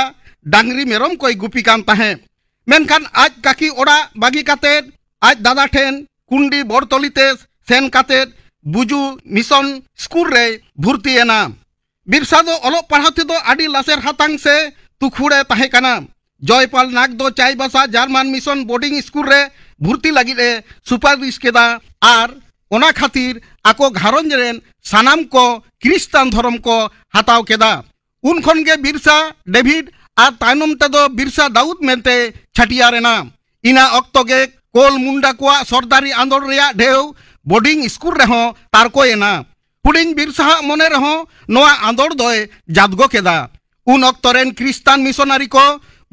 ᱰᱟᱝᱨᱤ ᱢᱮᱨᱚᱢ ᱠᱚᱭ ᱜᱩᱯᱤ ᱠᱟᱱ ᱛᱟᱦᱮᱸᱫ᱾ ᱢᱮᱱᱠᱷᱟᱱ ᱟᱡ ᱠᱟᱠᱤ ᱚᱲᱟᱜ ᱵᱟᱹᱜᱤ ᱠᱟᱛᱮᱫ ᱟᱡ ᱫᱟᱫᱟ ᱴᱷᱮᱱ ᱠᱩᱱᱰᱤ ᱵᱚᱲᱛᱚᱞᱤ ᱛᱮ ᱥᱮᱱ ᱠᱟᱛᱮᱫ ᱵᱩᱡᱩ ᱢᱤᱥᱚᱱ ᱥᱠᱩᱞ ᱨᱮᱭ ᱵᱷᱩᱨᱛᱤ ᱮᱱᱟ᱾ ᱵᱤᱨᱥᱟ ᱫᱚ ᱚᱞᱚᱜ ᱯᱟᱲᱦᱟᱣ ᱛᱮᱫᱚ ᱟᱹᱰᱤ ᱞᱟᱥᱮᱨ ᱦᱟᱛᱟᱝ ᱥᱮ ᱛᱩᱠᱷᱩᱲ ᱮ ᱛᱟᱦᱮᱸ ᱠᱟᱱᱟ᱾ ᱡᱚᱭᱯᱟᱞ ᱱᱟᱜᱽ ᱫᱚ Chaibasa Jarman mission boarding school ᱨᱮ ᱵᱷᱩᱨᱛᱤ ᱞᱟᱹᱜᱤᱫ ᱮ ᱥᱩᱯᱟᱨᱤᱥ ᱠᱮᱫᱟ ᱟᱨ ᱚᱱᱟ ᱠᱷᱟᱹᱛᱤᱨ ᱟᱠᱚ ᱜᱷᱟᱨᱚᱸᱡᱽ ᱨᱮᱱ ᱥᱟᱱᱟᱢ ᱠᱚ ᱠᱨᱤᱥᱴᱟᱱ ᱫᱷᱚᱨᱚᱢ ᱠᱚ ᱦᱟᱛᱟᱣ ᱠᱮᱫᱟ᱾ ᱩᱱ ᱠᱷᱚᱱ ᱜᱮ ᱵᱤᱨᱥᱟ ᱰᱮᱵᱷᱤᱰ ᱟᱨ ᱛᱟᱭᱱᱚᱢ ᱛᱮᱫᱚ ᱵᱤᱨᱥᱟ ᱫᱟᱣᱩᱫ ᱢᱮᱱᱛᱮ ᱪᱷᱟᱹᱴᱭᱟᱹᱨ ᱮᱱᱟ᱾ ᱤᱱᱟᱹ ᱚᱠᱛᱚ ᱜᱮ ᱠᱳᱞ ᱢᱩᱱᱰᱟ ᱠᱚᱣᱟᱜ ᱥᱚᱨᱫᱟᱨᱤ ᱟᱸᱫᱳᱲ ᱨᱮᱭᱟᱜ ᱰᱷᱮᱣ ᱵᱳᱨᱰᱤᱝ ᱥᱠᱩᱞ ᱨᱮᱦᱚᱸ ᱛᱟᱨᱠᱚᱭᱮᱱᱟ᱾ ᱦᱩᱰᱤᱧ ᱵᱤᱨᱥᱟᱦᱟᱜ ᱢᱚᱱᱮ ᱨᱮᱦᱚᱸ ᱱᱚᱣᱟ ᱟᱸᱫᱳᱲ ᱫᱚᱭ ᱡᱟᱫᱜᱚ ᱠᱮᱫᱟ᱾ ᱩᱱ ᱚᱠᱛᱚ ᱨᱮᱱ ᱠᱨᱤᱥᱛᱟᱱ ᱢᱤᱥᱚᱱᱟᱨᱤ ᱠᱚ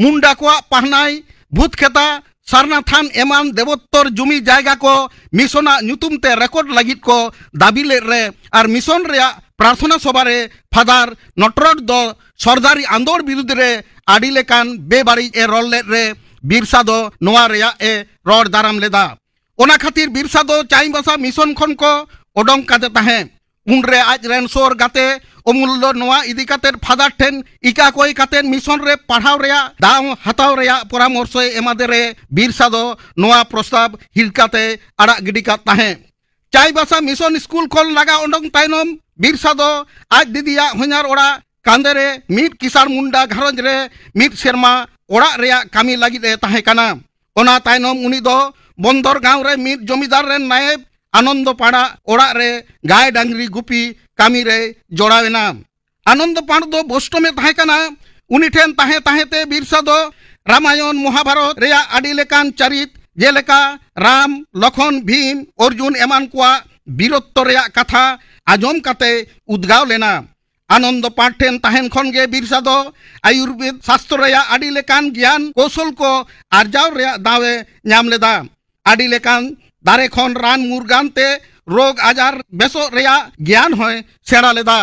ᱢᱩᱱᱰᱟ ᱠᱚᱣᱟᱜ ᱯᱟᱦᱱᱟᱭ, ᱵᱷᱩᱛᱠᱷᱮᱛᱟ, ᱥᱟᱨᱱᱟ ᱛᱷᱟᱱ ᱮᱢᱟᱱ ᱫᱮᱵᱳᱛᱛᱚᱨ ᱡᱩᱢᱤ ᱡᱟᱭᱜᱟ ᱠᱚ ᱢᱤᱥᱚᱱᱟᱜ ᱧᱩᱛᱩᱢ ᱛᱮ ᱨᱮᱠᱚᱨᱰ ᱞᱟᱹᱜᱤᱫ ᱠᱚ ᱫᱟᱹᱵᱤ ᱞᱮᱫ ᱨᱮ ᱟᱨ ᱢᱤᱥᱚᱱ ᱨᱮᱭᱟᱜ ᱯᱨᱟᱨᱛᱷᱚᱱᱟ ᱥᱚᱵᱷᱟ ᱨᱮ ᱯᱷᱟᱫᱟᱨ ᱱᱚᱴᱨᱚᱰ ᱫᱚ ᱥᱚᱨᱫᱟᱨᱤ ᱟᱸᱫᱳᱲ ᱵᱤᱨᱩᱫᱽ ᱨᱮ ᱟᱹᱰᱤ ᱞᱮᱠᱟᱱ ᱵᱮᱵᱟᱹᱲᱤᱡ ᱮ ᱨᱚᱲ ᱞᱮᱫ ᱨᱮ ᱵᱤᱨᱥᱟ ᱫᱚ ᱱᱚᱣᱟ ᱨᱮᱭᱟᱜ ᱮ ᱨᱚᱲ ᱫᱟᱨᱟᱢ ᱞᱮᱫᱟ᱾ ᱚᱱᱟ ᱠᱷᱟᱹᱛᱤᱨ ᱵᱤᱨᱥᱟ ᱫᱚ ᱪᱟᱭᱵᱟᱥᱟ ᱢᱤᱥᱚᱱ ᱠᱷᱚᱱ ᱠᱚ ᱚᱰᱚᱝ ᱠᱟᱫᱮ ᱛᱟᱦᱮᱸᱫ᱾ ᱩᱱᱨᱮ ᱟᱡ ᱨᱮᱱ ᱥᱳᱨ ᱜᱟᱛᱮ ᱚᱢᱩᱞ ᱫᱚ ᱱᱚᱣᱟ ᱤᱫᱤ ᱠᱟᱛᱮ ᱯᱷᱟᱫᱟᱨ ᱴᱷᱮᱱ ᱤᱠᱟ ᱠᱚᱭ ᱠᱟᱛᱮ ᱢᱤᱥᱚᱱ ᱨᱮ ᱯᱟᱲᱦᱟᱣ ᱨᱮᱭᱟᱜ ᱫᱟᱣ ᱦᱟᱛᱟᱣ ᱨᱮᱭᱟᱜ ᱯᱚᱨᱟᱢᱚᱨᱥᱚᱭ ᱮᱢᱟᱫᱮ ᱨᱮ ᱵᱤᱨᱥᱟ ᱫᱚ ᱱᱚᱣᱟ ᱯᱨᱚᱥᱛᱟᱵ ᱦᱤᱲᱠᱟᱛᱮ ᱟᱲᱟᱜ ᱜᱤᱰᱤ ᱠᱟᱫ ᱛᱟᱦᱮᱸᱫ᱾ ᱪᱟᱭᱵᱟᱥᱟ ᱢᱤᱥᱚᱱ ᱥᱠᱩᱞ ᱠᱷᱚᱱ ᱞᱟᱜᱟ ᱚᱰᱚᱝ ᱛᱟᱭᱱᱚᱢ ᱵᱤᱨᱥᱟ ᱫᱚ ᱟᱡ ᱫᱤᱫᱤᱭᱟᱜ ᱦᱚᱧᱦᱟᱨ ᱚᱲᱟᱜ ᱠᱟᱸᱫᱮ ᱨᱮ ᱢᱤᱫ ᱠᱤᱥᱟᱬ ᱢᱩᱱᱰᱟ ᱜᱷᱟᱨᱚᱸᱡᱽ ᱨᱮ ᱢᱤᱫ ᱥᱮᱨᱢᱟ ᱚᱲᱟᱜ ᱨᱮᱭᱟᱜ ᱠᱟᱹᱢᱤ ᱞᱟᱹᱜᱤᱫ ᱮ ᱛᱟᱦᱮᱸ ᱠᱟᱱᱟ᱾ ᱚᱱᱟ ᱛᱟᱭᱱᱚᱢ ᱩᱱᱤ ᱫᱚ ᱵᱚᱱᱫᱚᱨ ᱜᱟᱶ ᱨᱮ ᱢᱤᱫ ᱡᱚᱢᱤᱫᱟᱨ ᱨᱮᱱ ᱱᱟᱭᱮᱵ ᱟᱱᱚᱱᱫᱚ ᱯᱟᱲᱟ ᱚᱲᱟᱜ ᱨᱮ ᱜᱟᱭ ᱰᱟᱝᱨᱤ ᱜᱩᱯᱤ ᱠᱟᱹᱢᱤ ᱨᱮᱭ ᱡᱚᱲᱟᱣ ᱮᱱᱟ᱾ ᱟᱱᱚᱱᱫᱚ ᱯᱟᱲ ᱫᱚ ᱵᱳᱥᱴᱚᱢ ᱮ ᱛᱟᱦᱮᱸ ᱠᱟᱱᱟ᱾ ᱩᱱᱤ ᱴᱷᱮᱱ ᱛᱟᱦᱮᱸ ᱛᱟᱦᱮᱸ ᱛᱮ ᱵᱤᱨᱥᱟ ᱫᱚ ᱨᱟᱢᱟᱭᱚᱱ ᱢᱚᱦᱟᱵᱷᱟᱨᱚᱛ ᱨᱮᱭᱟᱜ ᱟᱹᱰᱤ ᱞᱮᱠᱟᱱ ᱪᱟᱹᱨᱤᱛ, ᱡᱮᱞᱮᱠᱟ ᱨᱟᱢ, ᱞᱚᱠᱷᱚᱱ, ᱵᱷᱤᱢ, ᱚᱨᱡᱩᱱ ᱮᱢᱟᱱ ᱠᱚᱣᱟᱜ ᱵᱤᱨᱚᱛᱛᱚ ᱨᱮᱭᱟᱜ ᱠᱟᱛᱷᱟ ᱟᱸᱡᱚᱢ ᱠᱟᱛᱮ ᱩᱫᱽᱜᱟᱣ ᱞᱮᱱᱟ᱾ ᱟᱱᱚᱱᱫᱚ ᱯᱟᱴ ᱴᱷᱮᱱ ᱛᱟᱦᱮᱱ ᱠᱷᱚᱱ ᱜᱮ ᱵᱤᱨᱥᱟ ᱫᱚ ᱟᱭᱩᱨᱵᱮᱫ ᱥᱟᱥᱛᱨᱚ ᱨᱮᱭᱟᱜ ᱟᱹᱰᱤ ᱞᱮᱠᱟᱱ ᱜᱮᱭᱟᱱ ᱠᱚᱣᱥᱚᱞ ᱠᱚ ᱟᱨᱡᱟᱣ ᱨᱮᱭᱟᱜ ᱫᱟᱣ ᱮ ᱧᱟᱢ ᱞᱮᱫᱟ᱾ ᱟᱹᱰᱤ ᱞᱮᱠᱟᱱ ᱫᱟᱨᱮ ᱠᱷᱚᱱ ᱨᱟᱱ ᱢᱩᱨᱜᱟᱱ ᱛᱮ ᱨᱳᱜᱽ ᱟᱡᱟᱨ ᱵᱮᱥᱚᱜ ᱨᱮᱭᱟᱜ ᱜᱮᱭᱟᱱ ᱦᱚᱸᱭ ᱥᱮᱬᱟ ᱞᱮᱫᱟ᱾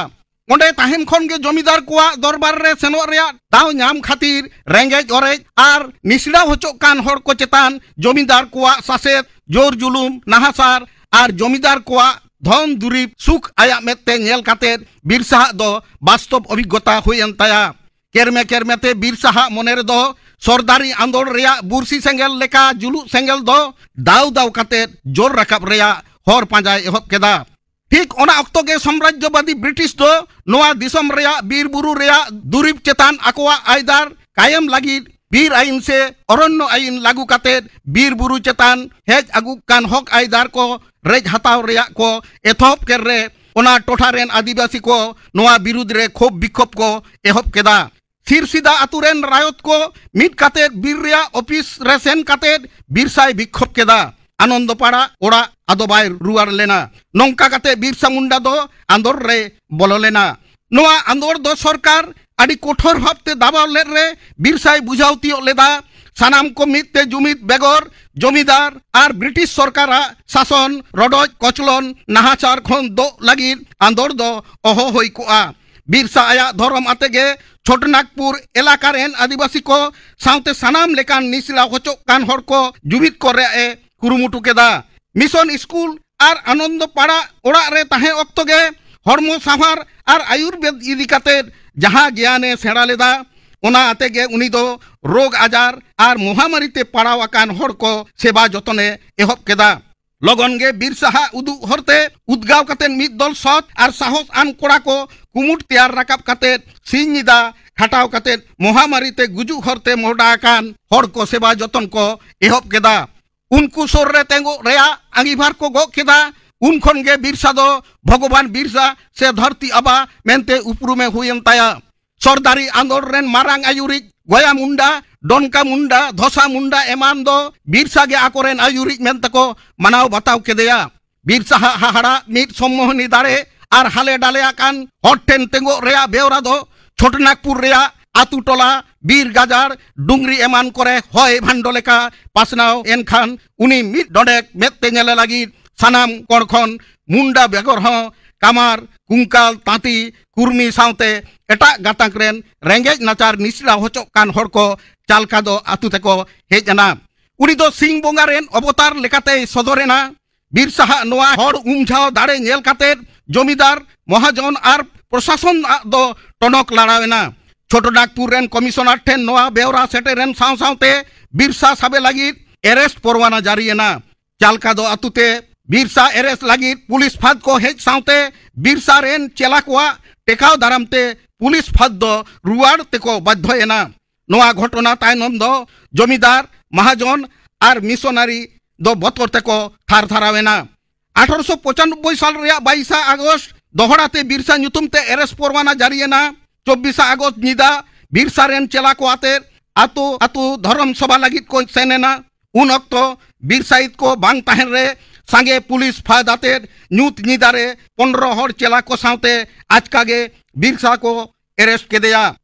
ᱚᱸᱰᱮ ᱛᱟᱦᱮᱱ ᱠᱷᱚᱱ ᱜᱮ ᱡᱚᱢᱤᱫᱟᱨ ᱠᱚᱣᱟᱜ ᱫᱚᱨᱵᱟᱨ ᱨᱮ ᱥᱮᱱᱚᱜ ᱨᱮᱭᱟᱜ ᱫᱟᱣ ᱧᱟᱢ ᱠᱷᱟᱹᱛᱤᱨ ᱨᱮᱸᱜᱮᱡ ᱚᱨᱮᱡ ᱟᱨ ᱱᱤᱥᱲᱟᱣ ᱦᱚᱪᱚᱜ ᱠᱟᱱ ᱦᱚᱲ ᱠᱚ ᱪᱮᱛᱟᱱ ᱡᱚᱢᱤᱫᱟᱨ ᱠᱚᱣᱟᱜ ᱥᱟᱥᱮᱛ, ᱡᱳᱨ ᱡᱩᱞᱩᱢ, ᱱᱟᱦᱟᱪᱟᱨ ᱟᱨ ᱡᱚᱢᱤᱫᱟᱨ ᱠᱚᱣᱟᱜ ᱫᱷᱚᱱ ᱫᱩᱨᱤᱵ ᱥᱩᱠ ᱟᱭᱟᱜ ᱢᱮᱫ ᱛᱮ ᱧᱮᱞ ᱠᱟᱛᱮ ᱵᱤᱨᱥᱟᱦᱟᱜ ᱫᱚ ᱵᱟᱥᱛᱚᱵ ᱚᱵᱷᱤᱜᱽᱜᱚᱛᱟ ᱦᱩᱭ ᱮᱱ ᱛᱟᱭᱟ᱾ ᱠᱮᱨᱢᱮ ᱠᱮᱨᱢᱮ ᱛᱮ ᱵᱤᱨᱥᱟᱦᱟᱜ ᱢᱚᱱᱮ ᱨᱮᱫᱚ ᱥᱚᱨᱫᱟᱨᱤ ᱟᱸᱫᱳᱲ ᱨᱮᱭᱟᱜ ᱵᱩᱨᱥᱤ ᱥᱮᱸᱜᱮᱞ ᱞᱮᱠᱟ ᱡᱩᱞᱩᱜ ᱥᱮᱸᱜᱮᱞ ᱫᱚ ᱫᱟᱣ ᱫᱟᱣ ᱠᱟᱛᱮ ᱡᱳᱨ ᱨᱟᱠᱟᱵ ᱨᱮᱭᱟᱜ ᱦᱚᱨ ᱯᱟᱸᱡᱟᱭ ᱮᱦᱚᱵ ᱠᱮᱫᱟ᱾ ᱴᱷᱤᱠ ᱚᱱᱟ ᱚᱠᱛᱚ ᱜᱮ ᱥᱟᱢᱨᱟᱡᱽᱡᱚᱵᱟᱫᱤ ᱵᱨᱤᱴᱤᱥ ᱫᱚ ᱱᱚᱣᱟ ᱫᱤᱥᱚᱢ ᱨᱮᱭᱟᱜ ᱵᱤᱨ ᱵᱩᱨᱩ ᱨᱮᱭᱟᱜ ᱫᱩᱨᱤᱵ ᱪᱮᱛᱟᱱ ᱟᱠᱚᱣᱟᱜ ᱟᱭᱫᱟᱨ ᱠᱟᱭᱮᱢ ᱞᱟᱹᱜᱤᱫ ᱵᱤᱨ ᱟᱹᱭᱤᱱ ᱥᱮ ᱚᱨᱚᱱᱱᱚ ᱟᱹᱭᱤᱱ ᱞᱟᱹᱜᱩ ᱠᱟᱛᱮ ᱵᱤᱨ ᱵᱩᱨᱩ ᱪᱮᱛᱟᱱ ᱦᱮᱡ ᱟᱹᱜᱩᱜ ᱠᱟᱱ ᱦᱚᱠ ᱟᱭᱫᱟᱨ ᱠᱚ ᱨᱮᱡ ᱦᱟᱛᱟᱣ ᱨᱮᱭᱟᱜ ᱠᱚ ᱮᱛᱚᱦᱚᱵ ᱠᱮᱫ ᱨᱮ ᱚᱱᱟ ᱴᱚᱴᱷᱟ ᱨᱮᱱ ᱟᱹᱫᱤᱵᱟᱹᱥᱤ ᱠᱚ ᱱᱚᱣᱟ ᱵᱤᱨᱩᱫᱽ ᱨᱮ ᱠᱷᱳᱵ ᱵᱤᱠᱷᱳᱵ ᱠᱚ ᱮᱦᱚᱵ ᱠᱮᱫᱟ᱾ ᱥᱤᱨᱥᱤᱫᱟ ᱟᱛᱩ ᱨᱮᱱ ᱨᱟᱭᱚᱛ ᱠᱚ ᱢᱤᱫ ᱠᱟᱛᱮ ᱵᱤᱨ ᱨᱮᱭᱟᱜ ᱚᱯᱷᱤᱥ ᱨᱮ ᱥᱮᱱ ᱠᱟᱛᱮ ᱵᱤᱨᱥᱟᱭ ᱵᱤᱠᱷᱳᱵ ᱠᱮᱫᱟ᱾ ᱟᱱᱚᱱᱫᱚ ᱯᱟᱲᱟ ᱚᱲᱟᱜ ᱟᱫᱚ ᱵᱟᱭ ᱨᱩᱣᱟᱹᱲ ᱞᱮᱱᱟ᱾ ᱱᱚᱝᱠᱟ ᱠᱟᱛᱮ ᱵᱤᱨᱥᱟ ᱢᱩᱱᱰᱟ ᱫᱚ ᱟᱸᱫᱳᱲ ᱨᱮ ᱵᱚᱞᱚ ᱞᱮᱱᱟ᱾ ᱱᱚᱣᱟ ᱟᱸᱫᱳᱲ ᱫᱚ ᱥᱚᱨᱠᱟᱨ ᱟᱹᱰᱤ ᱠᱚᱴᱷᱳᱨ ᱵᱷᱟᱵᱽᱛᱮ ᱫᱟᱵᱟᱣ ᱞᱮᱫ ᱨᱮ ᱵᱤᱨᱥᱟᱭ ᱵᱩᱡᱷᱟᱹᱣ ᱛᱤᱭᱳᱜ ᱞᱮᱫᱟ᱾ ᱥᱟᱱᱟᱢ ᱠᱚ ᱢᱤᱫ ᱛᱮ ᱡᱩᱢᱤᱫ ᱵᱮᱜᱚᱨ ᱡᱚᱢᱤᱫᱟᱨ ᱟᱨ ᱵᱨᱤᱴᱤᱥ ᱥᱚᱨᱠᱟᱨᱟᱜ ᱥᱟᱥᱚᱱ, ᱨᱚᱰᱚᱡ ᱠᱚᱪᱞᱚᱱ, ᱱᱟᱦᱟᱪᱟᱨ ᱠᱷᱚᱱ ᱫᱚᱜ ᱞᱟᱹᱜᱤᱫ ᱟᱸᱫᱳᱲ ᱫᱚ ᱚᱦᱚ ᱦᱩᱭ ᱠᱚᱜᱼᱟ᱾ ᱵᱤᱨᱥᱟ ᱟᱭᱟᱜ ᱫᱷᱚᱨᱚᱢ ᱟᱛᱮ ᱜᱮ ᱪᱷᱳᱴᱱᱟᱜᱽᱯᱩᱨ ᱮᱞᱟᱠᱟ ᱨᱮᱱ ᱟᱹᱫᱤᱵᱟᱹᱥᱤ ᱠᱚ ᱥᱟᱶᱛᱮ ᱥᱟᱱᱟᱢ ᱞᱮᱠᱟᱱ ᱱᱤᱥᱲᱟ ᱦᱚᱪᱚᱜ ᱠᱟᱱ ᱦᱚᱲ ᱠᱚ ᱡᱩᱢᱤᱫ ᱠᱚ ᱨᱮᱭᱟᱜ ᱮ ᱠᱩᱨᱩᱢᱩᱴᱩ ᱠᱮᱫᱟ᱾ ᱢᱤᱥᱚᱱ ᱥᱠᱩᱞ ᱟᱨ ᱟᱱᱚᱱᱫᱚ ᱯᱟᱲᱟ ᱚᱲᱟᱜ ᱨᱮ ᱛᱟᱦᱮᱸ ᱚᱠᱛᱚ ᱜᱮ ᱦᱚᱲᱢᱚ ᱥᱟᱶᱟᱨ ᱟᱨ ᱟᱭᱩᱨᱵᱮᱫ ᱤᱫᱤ ᱠᱟᱛᱮ ᱡᱟᱦᱟᱸ ᱜᱮᱭᱟᱱ ᱮ ᱥᱮᱬᱟ ᱞᱮᱫᱟ, ᱚᱱᱟ ᱟᱛᱮ ᱜᱮ ᱩᱱᱤ ᱫᱚ ᱨᱳᱜᱽ ᱟᱡᱟᱨ ᱟᱨ ᱢᱚᱦᱟᱢᱟᱨᱤ ᱛᱮ ᱯᱟᱲᱟᱣ ᱟᱠᱟᱱ ᱦᱚᱲ ᱠᱚ ᱥᱮᱵᱟ ᱡᱚᱛᱚᱱ ᱮ ᱮᱦᱚᱵ ᱠᱮᱫᱟ᱾ ᱞᱚᱜᱚᱱ ᱜᱮ ᱵᱤᱨᱥᱟᱦᱟᱜ ᱩᱫᱩᱜ ᱦᱚᱨᱛᱮ ᱩᱫᱽᱜᱟᱣ ᱠᱟᱛᱮ ᱢᱤᱫ ᱫᱚᱞ ᱥᱚᱛ ᱟᱨ ᱥᱟᱦᱚᱥ ᱟᱱ ᱠᱚᱲᱟ ᱠᱚ ᱠᱩᱢᱩᱴ ᱛᱮᱭᱟᱨ ᱨᱟᱠᱟᱵ ᱠᱟᱛᱮ ᱥᱤᱧ ᱧᱤᱫᱟ ᱠᱷᱟᱴᱟᱣ ᱠᱟᱛᱮ ᱢᱚᱦᱟᱢᱟᱨᱤ ᱛᱮ ᱜᱩᱡᱩᱜ ᱦᱚᱨᱛᱮ ᱢᱚᱦᱰᱟ ᱟᱠᱟᱱ ᱦᱚᱲ ᱠᱚ ᱥᱮᱵᱟ ᱡᱚᱛᱚᱱ ᱠᱚ ᱮᱦᱚᱵ ᱠᱮᱫᱟ᱾ ᱩᱱᱠᱩ ᱥᱩᱨ ᱨᱮ ᱛᱮᱸᱜᱚᱜ ᱨᱮᱭᱟᱜ ᱟᱸᱜᱤᱵᱷᱟᱨ ᱠᱚ ᱜᱚᱜ ᱠᱮᱫᱟ᱾ ᱩᱱ ᱠᱷᱚᱱ ᱜᱮ ᱵᱤᱨᱥᱟ ᱫᱚ ᱵᱷᱚᱜᱚᱵᱟᱱ ᱵᱤᱨᱥᱟ ᱥᱮ ᱫᱷᱟᱹᱨᱛᱤ ᱟᱵᱟ ᱢᱮᱱᱛᱮ ᱩᱯᱨᱩᱢᱮ ᱦᱩᱭᱮᱱ ᱛᱟᱭᱟ᱾ ᱥᱚᱨᱫᱟᱨᱤ ᱟᱸᱫᱳᱲ ᱨᱮᱱ ᱢᱟᱨᱟᱝ ᱟᱹᱭᱩᱨᱤᱡ ᱜᱚᱭᱟ ᱢᱩᱱᱰᱟ, ᱰᱚᱱᱠᱟ ᱢᱩᱱᱰᱟ, ᱫᱷᱚᱥᱟ ᱢᱩᱱᱰᱟ ᱮᱢᱟᱱ ᱫᱚ ᱵᱤᱨᱥᱟ ᱜᱮ ᱟᱠᱚᱨᱮᱱ ᱟᱹᱭᱩᱨᱤᱡ ᱢᱮᱱᱛᱮᱠᱚ ᱢᱟᱱᱟᱣ ᱵᱟᱛᱟᱣ ᱠᱮᱫᱮᱭᱟ᱾ ᱵᱤᱨᱥᱟᱦᱟᱜ ᱦᱟᱦᱟᱲᱟ ᱢᱤᱫ ᱥᱚᱢᱢᱳᱦᱚᱱᱤ ᱫᱟᱲᱮ ᱟᱨ ᱦᱟᱞᱮ ᱰᱟᱞᱮ ᱟᱠᱟᱱ ᱦᱚᱲ ᱴᱷᱮᱱ ᱛᱮᱸᱜᱚᱜ ᱨᱮᱭᱟᱜ ᱵᱮᱣᱨᱟ ᱫᱚ ᱪᱷᱳᱴᱱᱟᱜᱽᱯᱩᱨ ᱨᱮᱭᱟᱜ ᱟᱛᱩ ᱴᱚᱞᱟ, ᱵᱤᱨ ᱜᱟᱡᱟᱲ, ᱰᱩᱝᱨᱤ ᱮᱢᱟᱱ ᱠᱚᱨᱮ ᱦᱚᱭ ᱵᱷᱟᱱᱰᱚ ᱞᱮᱠᱟ ᱯᱟᱥᱱᱟᱣ ᱮᱱᱠᱷᱟᱱ ᱩᱱᱤ ᱢᱤᱫ ᱰᱚᱸᱰᱮᱠ ᱢᱮᱫ ᱛᱮ ᱧᱮᱞᱮ ᱞᱟᱹᱜᱤᱫ ᱥᱟᱱᱟᱢ ᱠᱚᱬ ᱠᱷᱚᱱ ᱢᱩᱱᱰᱟ ᱵᱮᱜᱚᱨ ᱦᱚᱸ ᱠᱟᱢᱟᱨ, ᱠᱩᱝᱠᱟᱞ, ᱛᱟᱸᱛᱤ, ᱠᱩᱨᱢᱤ ᱥᱟᱶᱛᱮ ᱮᱴᱟᱜ ᱜᱟᱛᱟᱠ ᱨᱮᱱ ᱨᱮᱸᱜᱮᱡ ᱱᱟᱪᱟᱨ ᱱᱤᱥᱲᱟ ᱦᱚᱪᱚᱜ ᱠᱟᱱ ᱦᱚᱲ ᱠᱚ ᱪᱟᱞᱠᱟᱫᱚ ᱟᱛᱩ ᱛᱮᱠᱚ ᱦᱮᱡ ᱮᱱᱟ᱾ ᱩᱱᱤ ᱫᱚ ᱥᱤᱝ ᱵᱚᱸᱜᱟ ᱨᱮᱱ ᱚᱵᱚᱛᱟᱨ ᱞᱮᱠᱟᱛᱮᱭ ᱥᱚᱫᱚᱨ ᱮᱱᱟ᱾ ᱵᱤᱨᱥᱟᱦᱟᱜ ᱱᱚᱣᱟ ᱦᱚᱲ ᱩᱢᱡᱷᱟᱣ ᱫᱟᱲᱮ ᱧᱮᱞ ᱠᱟᱛᱮ ᱡᱚᱢᱤᱫᱟᱨ, ᱢᱚᱦᱟᱡᱚᱱ ᱟᱨ ᱯᱨᱚᱥᱟᱥᱚᱱ ᱟᱜ ᱫᱚ ᱴᱚᱱᱚᱠ ᱞᱟᱲᱟᱣ ᱮᱱᱟ᱾ ᱪᱷᱳᱴᱳᱱᱟᱜᱽᱯᱩᱨ ᱨᱮᱱ ᱠᱚᱢᱤᱥᱚᱱᱟᱨ ᱴᱷᱮᱱ ᱱᱚᱣᱟ ᱵᱮᱣᱨᱟ ᱥᱮᱴᱮᱨᱮᱱ ᱥᱟᱶ ᱥᱟᱶᱛᱮ ᱵᱤᱨᱥᱟ ᱥᱟᱵᱮ ᱞᱟᱹᱜᱤᱫ ᱮᱨᱮᱥᱴ ᱯᱚᱨᱣᱟᱱᱟ ᱡᱟᱹᱨᱤ ᱮᱱᱟ᱾ ᱪᱟᱞᱠᱟᱫᱚ ᱟᱛᱩ ᱛᱮ ᱵᱤᱨᱥᱟ ᱮᱨᱮᱥᱴ ᱞᱟᱹᱜᱤᱫ ᱯᱩᱞᱤᱥ ᱯᱷᱟᱫ ᱠᱚ ᱦᱮᱡ ᱥᱟᱶᱛᱮ ᱵᱤᱨᱥᱟ ᱨᱮᱱ ᱪᱮᱞᱟ ᱠᱚᱣᱟᱜ ᱴᱮᱠᱟᱣ ᱫᱟᱨᱟᱢ ᱛᱮ ᱯᱩᱞᱤᱥ ᱯᱷᱟᱫ ᱫᱚ ᱨᱩᱣᱟᱹᱲ ᱛᱮᱠᱚ ᱵᱟᱫᱽᱫᱷᱚ ᱮᱱᱟ᱾ ᱱᱚᱣᱟ ᱜᱷᱚᱴᱚᱱᱟ ᱛᱟᱭᱱᱚᱢ ᱫᱚ ᱡᱚᱢᱤᱫᱟᱨ, ᱢᱟᱦᱟᱡᱚᱱ ᱟᱨ ᱢᱤᱥᱚᱱᱟᱨᱤ ᱫᱚ ᱵᱚᱛᱚᱨ ᱛᱮᱠᱚ ᱛᱷᱟᱨ ᱛᱷᱟᱨᱟᱣ ᱮᱱᱟ᱾ ᱟᱴᱷᱨᱚᱥᱚ ᱯᱚᱸᱪᱟᱱᱱᱚᱵᱵᱳᱭ ᱥᱟᱞ ᱨᱮᱭᱟᱜ ᱵᱟᱭᱤᱥᱟ ᱟᱜᱚᱥᱴ ᱫᱚᱦᱲᱟ ᱛᱮ ᱵᱤᱨᱥᱟ ᱧᱩᱛᱩᱢ ᱛᱮ ᱮᱨᱮᱥᱴ ᱯᱚᱨᱣᱟᱱᱟ ᱡᱟᱹᱨᱤ ᱮᱱᱟ᱾ ᱪᱚᱵᱵᱤᱥᱟ ᱟᱜᱚᱥᱴ ᱧᱤᱫᱟ ᱵᱤᱨᱥᱟ ᱨᱮᱱ ᱪᱮᱞᱟ ᱠᱚ ᱟᱛᱮ ᱟᱛᱳ ᱟᱛᱳ ᱫᱷᱚᱨᱚᱢ ᱥᱚᱵᱷᱟ ᱞᱟᱹᱜᱤᱫ ᱠᱚ ᱥᱮᱱ ᱮᱱᱟ᱾ ᱩᱱ ᱚᱠᱛᱚ ᱵᱤᱨᱥᱟᱭᱤᱛ ᱠᱚ ᱵᱟᱝ ᱛᱟᱦᱮᱱ ᱨᱮ ᱥᱟᱸᱜᱮ ᱯᱩᱞᱤᱥ ᱯᱷᱟᱫ ᱟᱛᱮ ᱧᱩᱛ ᱧᱤᱫᱟ ᱨᱮ ᱯᱚᱱᱨᱚ ᱦᱚᱲ ᱪᱮᱞᱟ ᱠᱚ ᱥᱟᱶᱛᱮ ᱟᱪᱠᱟ ᱜᱮ ᱵᱤᱨᱥᱟ ᱠᱚ ᱮᱨᱮᱥᱴ ᱠᱮᱫᱮᱭᱟ᱾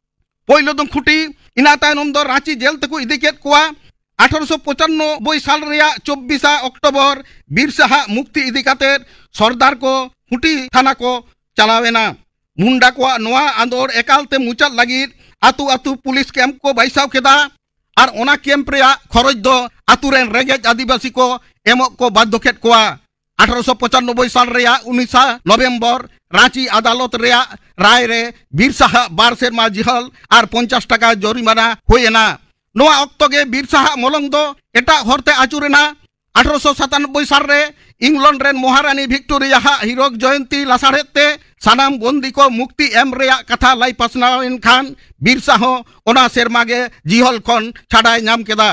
ᱯᱳᱭᱞᱳ ᱫᱚ ᱠᱷᱩᱴᱤ, ᱤᱱᱟᱹ ᱛᱟᱭᱱᱚᱢ ᱫᱚ ᱨᱟᱸᱪᱤ ᱡᱮᱞ ᱛᱮᱠᱚ ᱤᱫᱤ ᱠᱮᱫ ᱠᱚᱣᱟ᱾ ᱟᱴᱷᱨᱚᱥᱚ ᱯᱚᱸᱪᱟᱱᱱᱚᱵᱵᱳᱭ ᱥᱟᱞ ᱨᱮᱭᱟᱜ ᱪᱚᱵᱵᱤᱥᱟ ᱚᱠᱴᱳᱵᱚᱨ ᱵᱤᱨᱥᱟᱦᱟᱜ ᱢᱩᱠᱛᱤ ᱤᱫᱤ ᱠᱟᱛᱮ ᱥᱚᱨᱫᱟᱨ ᱠᱚ ᱠᱷᱩᱴᱤ ᱛᱷᱟᱱᱟ ᱠᱚ ᱪᱟᱞᱟᱣ ᱮᱱᱟ᱾ ᱢᱩᱱᱰᱟ ᱠᱚᱣᱟᱜ ᱱᱚᱣᱟ ᱟᱸᱫᱳᱲ ᱮᱠᱟᱞᱛᱮ ᱢᱩᱪᱟᱹᱫ ᱞᱟᱹᱜᱤᱫ ᱟᱹᱛᱩ ᱟᱹᱛᱩ ᱯᱩᱞᱤᱥ ᱠᱮᱢᱯ ᱠᱚ ᱵᱟᱹᱭᱥᱟᱹᱣ ᱠᱮᱫᱟ ᱟᱨ ᱚᱱᱟ ᱠᱮᱢᱯ ᱨᱮᱭᱟᱜ ᱠᱷᱚᱨᱚᱪ ᱫᱚ ᱟᱹᱛᱩ ᱨᱮᱱ ᱨᱮᱸᱜᱮᱡ ᱟᱹᱫᱤᱵᱟᱹᱥᱤ ᱠᱚ ᱮᱢᱚᱜ ᱠᱚ ᱵᱟᱫᱽᱫᱷᱚ ᱠᱮᱫ ᱠᱚᱣᱟ᱾ ᱟᱴᱷᱨᱚᱥᱚ ᱯᱚᱸᱪᱟᱱᱱᱚᱵᱵᱳᱭ ᱥᱟᱞ ᱨᱮᱭᱟᱜ ᱩᱱᱤᱥᱟ ᱱᱚᱵᱷᱮᱢᱵᱚᱨ ᱨᱟᱸᱪᱤ ᱟᱫᱟᱞᱚᱛ ᱨᱮᱭᱟᱜ ᱨᱟᱭ ᱨᱮ ᱵᱤᱨᱥᱟ ᱦᱟᱜ ᱵᱟᱨ ᱥᱮᱨᱢᱟ ᱡᱤᱦᱚᱞ ᱟᱨ ᱯᱚᱧᱪᱟᱥ ᱴᱟᱠᱟ ᱡᱚᱨᱤᱢᱟᱱᱟ ᱦᱩᱭ ᱮᱱᱟ᱾ ᱱᱚᱣᱟ ᱚᱠᱛᱚ ᱜᱮ ᱵᱤᱨᱥᱟ ᱦᱟᱜ ᱢᱚᱞᱚᱝ ᱫᱚ ᱮᱴᱟᱜ ᱦᱚᱨᱛᱮ ᱟᱹᱪᱩᱨ ᱮᱱᱟ᱾ ᱟᱴᱷᱨᱚᱥᱚ ᱥᱟᱛᱟᱱᱚᱵᱵᱳᱭ ᱥᱟᱞ ᱨᱮ ᱤᱝᱞᱚᱱᱰ ᱨᱮᱱ ᱢᱚᱦᱟᱨᱟᱱᱤ ᱵᱷᱤᱠᱴᱳᱨᱤᱭᱟ ᱦᱟᱜ ᱦᱤᱨᱚᱠ ᱡᱚᱭᱚᱱᱛᱤ ᱞᱟᱥᱟᱲᱦᱮᱫ ᱛᱮ ᱥᱟᱱᱟᱢ ᱵᱚᱱᱫᱤ ᱠᱚ ᱢᱩᱠᱛᱤ ᱮᱢ ᱨᱮᱭᱟᱜ ᱠᱟᱛᱷᱟ ᱞᱟᱹᱭ ᱯᱟᱥᱱᱟᱣ ᱮᱱ ᱠᱷᱟᱱ ᱵᱤᱨᱥᱟ ᱦᱚᱸ ᱚᱱᱟ ᱥᱮᱨᱢᱟ ᱜᱮ ᱡᱤᱦᱚᱞ ᱠᱷᱚᱱ ᱪᱷᱟᱰᱟᱭ ᱧᱟᱢ ᱠᱮᱫᱟ᱾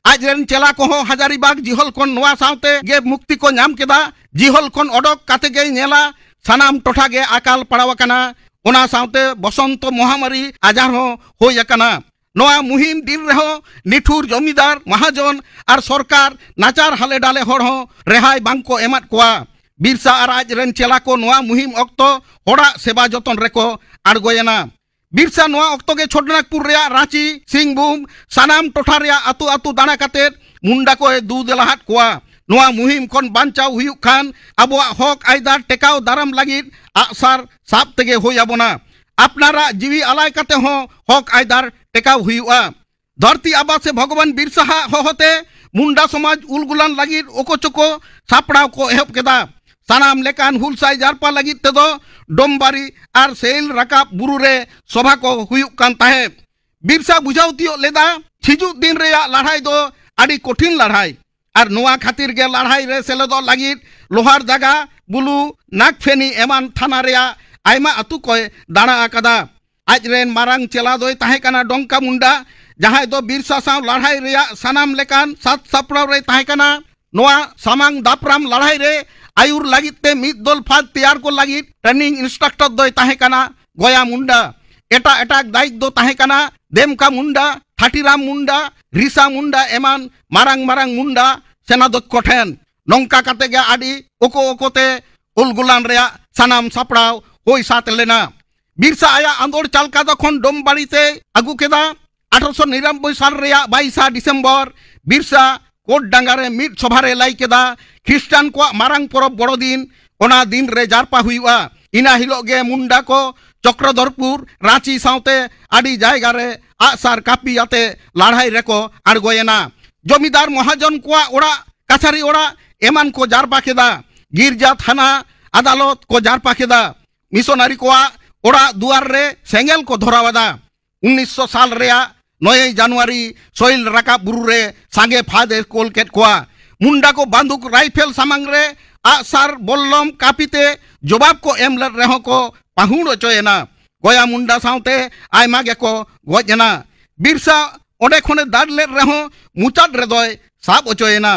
ᱟᱡ ᱨᱮᱱ ᱪᱮᱞᱟ ᱠᱚᱦᱚᱸ ᱦᱟᱡᱟᱨᱤᱵᱟᱜᱽ ᱡᱤᱦᱚᱞ ᱠᱷᱚᱱ ᱱᱚᱣᱟ ᱥᱟᱶᱛᱮ ᱜᱮ ᱢᱩᱠᱛᱤ ᱠᱚ ᱧᱟᱢ ᱠᱮᱫᱟ᱾ ᱡᱤᱦᱚᱞ ᱠᱷᱚᱱ ᱚᱰᱚᱠ ᱠᱟᱛᱮ ᱜᱮᱭ ᱧᱮᱞᱟ ᱥᱟᱱᱟᱢ ᱴᱚᱴᱷᱟ ᱜᱮ ᱟᱠᱟᱞ ᱯᱟᱲᱟᱣ ᱟᱠᱟᱱᱟ᱾ ᱚᱱᱟ ᱥᱟᱶᱛᱮ ᱵᱚᱥᱚᱱᱛᱚ ᱢᱚᱦᱟᱢᱟᱨᱤ ᱟᱡᱟᱨ ᱦᱚᱸ ᱦᱩᱭ ᱟᱠᱟᱱᱟ᱾ ᱱᱚᱣᱟ ᱢᱩᱦᱤᱢ ᱫᱤᱱ ᱨᱮᱦᱚᱸ ᱱᱤᱴᱷᱩᱨ ᱡᱚᱢᱤᱫᱟᱨ, ᱢᱟᱦᱟᱡᱚᱱ ᱟᱨ ᱥᱚᱨᱠᱟᱨ ᱱᱟᱪᱟᱨ ᱦᱟᱞᱮ ᱰᱟᱞᱮ ᱦᱚᱲ ᱦᱚᱸ ᱨᱮᱦᱟᱭ ᱵᱟᱝ ᱠᱚ ᱮᱢᱟᱫ ᱠᱚᱣᱟ᱾ ᱵᱤᱨᱥᱟ ᱟᱨ ᱟᱡ ᱨᱮᱱ ᱪᱮᱞᱟ ᱠᱚ ᱱᱚᱣᱟ ᱢᱩᱦᱤᱢ ᱚᱠᱛᱚ ᱦᱚᱲᱟᱜ ᱥᱮᱵᱟ ᱡᱚᱛᱚᱱ ᱨᱮᱠᱚ ᱟᱬᱜᱚᱭᱮᱱᱟ᱾ ᱵᱤᱨᱥᱟ ᱱᱚᱣᱟ ᱚᱠᱛᱚ ᱜᱮ ᱪᱷᱳᱴᱚᱱᱟᱜᱽᱯᱩᱨ ᱨᱮᱭᱟᱜ ᱨᱟᱸᱪᱤ, ᱥᱤᱝᱵᱷᱩᱢ, ᱥᱟᱱᱟᱢ ᱴᱚᱴᱷᱟ ᱨᱮᱭᱟᱜ ᱟᱹᱛᱩ ᱟᱹᱛᱩ ᱫᱟᱬᱟ ᱠᱟᱛᱮ ᱢᱩᱱᱰᱟ ᱠᱚᱭ ᱫᱩ ᱫᱮᱞᱟᱦᱟᱫ ᱠᱚᱣᱟ᱾ ᱱᱚᱣᱟ ᱢᱩᱦᱤᱢ ᱠᱷᱚᱱ ᱵᱟᱧᱪᱟᱣ ᱦᱩᱭᱩᱜ ᱠᱷᱟᱱ ᱟᱵᱚᱣᱟᱜ ᱦᱚᱠ ᱟᱭᱫᱟᱨ ᱴᱮᱠᱟᱣ ᱫᱟᱨᱟᱢ ᱞᱟᱹᱜᱤᱫ ᱟᱜᱼᱥᱟᱨ ᱥᱟᱵ ᱛᱮᱜᱮ ᱦᱩᱭ ᱟᱵᱚᱱᱟ᱾ ᱟᱯᱱᱟᱨᱟᱜ ᱡᱤᱣᱤ ᱟᱞᱟᱭ ᱠᱟᱛᱮ ᱦᱚᱸ ᱦᱚᱠ ᱟᱭᱫᱟᱨ ᱴᱮᱠᱟᱣ ᱦᱩᱭᱩᱜᱼᱟ᱾ ᱫᱷᱟᱹᱨᱛᱤ ᱟᱵᱟ ᱥᱮ ᱵᱷᱚᱜᱚᱵᱟᱱ ᱵᱤᱨᱥᱟ ᱦᱟᱜ ᱦᱚᱦᱚᱛᱮ ᱢᱩᱱᱰᱟ ᱥᱚᱢᱟᱡᱽ ᱩᱞᱜᱩᱞᱟᱱ ᱞᱟᱹᱜᱤᱫ ᱚᱠᱚ ᱪᱚᱠᱚ ᱥᱟᱯᱲᱟᱣ ᱠᱚ ᱮᱦᱚᱵ ᱠᱮᱫᱟ᱾ ᱥᱟᱱᱟᱢ ᱞᱮᱠᱟᱱ ᱦᱩᱞᱥᱟᱹᱭ ᱡᱟᱨᱯᱟ ᱞᱟᱹᱜᱤᱫ ᱛᱮᱫᱚ ᱰᱚᱢᱵᱟᱨᱤ ᱟᱨ ᱥᱮᱭᱞ ᱨᱟᱠᱟᱵ ᱵᱩᱨᱩ ᱨᱮ ᱥᱚᱵᱷᱟ ᱠᱚ ᱦᱩᱭᱩᱜ ᱠᱟᱱ ᱛᱟᱦᱮᱸᱫ᱾ ᱵᱤᱨᱥᱟ ᱵᱩᱡᱷᱟᱹᱣ ᱛᱤᱭᱳᱜ ᱞᱮᱫᱟ, ᱦᱤᱡᱩᱜ ᱫᱤᱱ ᱨᱮᱭᱟᱜ ᱞᱟᱲᱦᱟᱭ ᱫᱚ ᱟᱹᱰᱤ ᱠᱚᱴᱷᱤᱱ ᱞᱟᱲᱦᱟᱭ ᱟᱨ ᱱᱚᱣᱟ ᱠᱷᱟᱹᱛᱤᱨ ᱜᱮ ᱞᱟᱲᱦᱟᱭ ᱨᱮ ᱥᱮᱞᱮᱫᱚᱜ ᱞᱟᱹᱜᱤᱫ ᱞᱳᱦᱟᱨ ᱡᱟᱜᱟ, ᱵᱩᱞᱩ, ᱱᱟᱜᱽᱯᱷᱮᱱᱤ ᱮᱢᱟᱱ ᱛᱷᱟᱱᱟ ᱨᱮᱭᱟᱜ ᱟᱭᱢᱟ ᱟᱹᱛᱩ ᱠᱚᱭ ᱫᱟᱬᱟ ᱟᱠᱟᱫᱟ᱾ ᱟᱡ ᱨᱮᱱ ᱢᱟᱨᱟᱝ ᱪᱮᱞᱟ ᱫᱚᱭ ᱛᱟᱦᱮᱸ ᱠᱟᱱᱟ ᱰᱚᱝᱠᱟ ᱢᱩᱱᱰᱟ, ᱡᱟᱦᱟᱸᱭ ᱫᱚ ᱵᱤᱨᱥᱟ ᱥᱟᱶ ᱞᱟᱲᱦᱟᱭ ᱨᱮᱭᱟᱜ ᱥᱟᱱᱟᱢ ᱞᱮᱠᱟᱱ ᱥᱟᱛ ᱥᱟᱯᱲᱟᱣ ᱨᱮᱭ ᱛᱟᱦᱮᱸ ᱠᱟᱱᱟ᱾ ᱱᱚᱣᱟ ᱥᱟᱢᱟᱝ ᱫᱟᱯᱨᱟᱢ ᱞᱟᱲᱦᱟᱭ ᱨᱮ ᱟᱹᱭᱩᱨ ᱞᱟᱹᱜᱤᱫ ᱛᱮ ᱢᱤᱫ ᱫᱚᱞ ᱯᱷᱟᱸᱫᱽ ᱛᱮᱭᱟᱨ ᱠᱚ ᱞᱟᱹᱜᱤᱫ ᱴᱨᱮᱱᱤᱝ ᱤᱱᱥᱴᱨᱟᱠᱴᱚᱨ ᱫᱚᱭ ᱛᱟᱦᱮᱸ ᱠᱟᱱᱟ ᱜᱚᱭᱟ ᱢᱩᱱᱰᱟ᱾ ᱮᱴᱟᱜ ᱮᱴᱟᱜ ᱫᱟᱭᱤᱛ ᱫᱚ ᱛᱟᱦᱮᱸ ᱠᱟᱱᱟ ᱫᱮᱢᱠᱟ ᱢᱩᱱᱰᱟ, ᱛᱷᱟᱴᱤᱨᱟᱢ ᱢᱩᱱᱰᱟ, ᱨᱤᱥᱟ ᱢᱩᱱᱰᱟ ᱮᱢᱟᱱ ᱢᱟᱨᱟᱝ ᱢᱟᱨᱟᱝ ᱢᱩᱱᱰᱟ ᱥᱮᱱᱟᱫᱷᱚᱠᱠᱷᱚ ᱴᱷᱮᱱ᱾ ᱱᱚᱝᱠᱟ ᱠᱟᱛᱮ ᱜᱮ ᱟᱹᱰᱤ ᱚᱠᱚ ᱚᱠᱚᱛᱮ ᱩᱞᱜᱩᱞᱟᱱ ᱨᱮᱭᱟᱜ ᱥᱟᱱᱟᱢ ᱥᱟᱯᱲᱟᱣ ᱦᱩᱭ ᱥᱟᱹᱛ ᱞᱮᱱᱟ᱾ ᱵᱤᱨᱥᱟ ᱟᱭᱟᱜ ᱟᱸᱫᱳᱲ ᱪᱟᱞᱠᱟᱫᱟ ᱠᱷᱚᱱ ᱰᱳᱢᱵᱟᱲᱤ ᱛᱮᱭ ᱟᱹᱜᱩ ᱠᱮᱫᱟ᱾ ᱟᱴᱷᱨᱚᱥᱚ ᱱᱤᱨᱟᱱᱵᱵᱳᱭ ᱥᱟᱞ ᱨᱮᱭᱟᱜ ᱵᱟᱭᱤᱥᱟ ᱰᱤᱥᱮᱢᱵᱚᱨ ᱵᱤᱨᱥᱟ ᱠᱳᱴᱰᱟᱸᱜᱟ ᱨᱮ ᱢᱤᱫ ᱥᱚᱵᱷᱟ ᱨᱮ ᱞᱟᱹᱭ ᱠᱮᱫᱟ, ᱠᱷᱨᱤᱥᱴᱟᱱ ᱠᱚᱣᱟᱜ ᱢᱟᱨᱟᱝ ᱯᱚᱨᱚᱵᱽ ᱵᱚᱲᱚᱫᱤᱱ ᱚᱱᱟ ᱫᱤᱱ ᱨᱮ ᱡᱟᱨᱯᱟ ᱦᱩᱭᱩᱜᱼᱟ᱾ ᱤᱱᱟᱹ ᱦᱤᱞᱳᱜ ᱜᱮ ᱢᱩᱱᱰᱟ ᱠᱚ ᱪᱚᱠᱨᱚᱫᱷᱚᱨᱯᱩᱨ, ᱨᱟᱸᱪᱤ ᱥᱟᱶᱛᱮ ᱟᱹᱰᱤ ᱡᱟᱭᱜᱟ ᱨᱮ ᱟᱜᱼᱥᱟᱨ ᱠᱟᱹᱯᱤ ᱟᱛᱮ ᱞᱟᱹᱲᱦᱟᱹᱭ ᱨᱮᱠᱚ ᱟᱬᱜᱚᱭᱮᱱᱟ᱾ ᱡᱚᱢᱤᱫᱟᱨ ᱢᱚᱦᱟᱡᱚᱱ ᱠᱚᱣᱟᱜ ᱚᱲᱟᱜ, ᱠᱟᱪᱷᱟᱨᱤ ᱚᱲᱟᱜ ᱮᱢᱟᱱ ᱠᱚ ᱡᱟᱨᱯᱟ ᱠᱮᱫᱟ᱾ ᱜᱤᱨᱡᱟ, ᱛᱷᱟᱱᱟ, ᱟᱫᱟᱞᱚᱛ ᱠᱚ ᱡᱟᱨᱯᱟ ᱠᱮᱫᱟ᱾ ᱢᱤᱥᱚᱱᱟᱨᱤ ᱠᱚᱣᱟᱜ ᱚᱲᱟᱜ ᱫᱩᱣᱟᱨ ᱨᱮ ᱥᱮᱸᱜᱮᱞ ᱠᱚ ᱫᱷᱚᱨᱟᱣ ᱟᱫᱟ᱾ ᱩᱱᱤᱥᱥᱚ ᱥᱟᱞ ᱨᱮᱭᱟᱜ ᱱᱚᱭᱮᱭ ᱡᱟᱱᱩᱣᱟᱨᱤ ᱥᱳᱭᱤᱞ ᱨᱟᱠᱟᱵ ᱵᱩᱨᱩ ᱨᱮ ᱥᱟᱸᱜᱮ ᱯᱷᱟᱫ ᱮ ᱠᱳᱞ ᱠᱮᱫ ᱠᱚᱣᱟ᱾ ᱢᱩᱱᱰᱟ ᱠᱚ ᱵᱟᱱᱫᱩᱠ ᱨᱟᱭᱯᱷᱮᱞ ᱥᱟᱢᱟᱝ ᱨᱮ ᱟᱜᱼᱥᱟᱨ ᱵᱚᱞᱞᱚᱢ ᱠᱟᱹᱯᱤ ᱛᱮ ᱡᱚᱵᱟᱵ ᱠᱚ ᱮᱢ ᱞᱮᱫ ᱨᱮᱦᱚᱸ ᱠᱚ ᱯᱟᱹᱦᱩᱲ ᱚᱪᱚᱭᱮᱱᱟ᱾ ᱜᱚᱭᱟ ᱢᱩᱱᱰᱟ ᱥᱟᱶᱛᱮ ᱟᱭᱢᱟ ᱜᱮᱠᱚ ᱜᱚᱡ ᱮᱱᱟ᱾ ᱵᱤᱨᱥᱟ ᱚᱸᱰᱮ ᱠᱷᱚᱱᱮ ᱫᱟᱹᱲ ᱞᱮᱫ ᱨᱮᱦᱚᱸ ᱢᱩᱪᱟᱹᱫ ᱨᱮᱫᱚᱭ ᱥᱟᱵ ᱚᱪᱚᱭᱮᱱᱟ᱾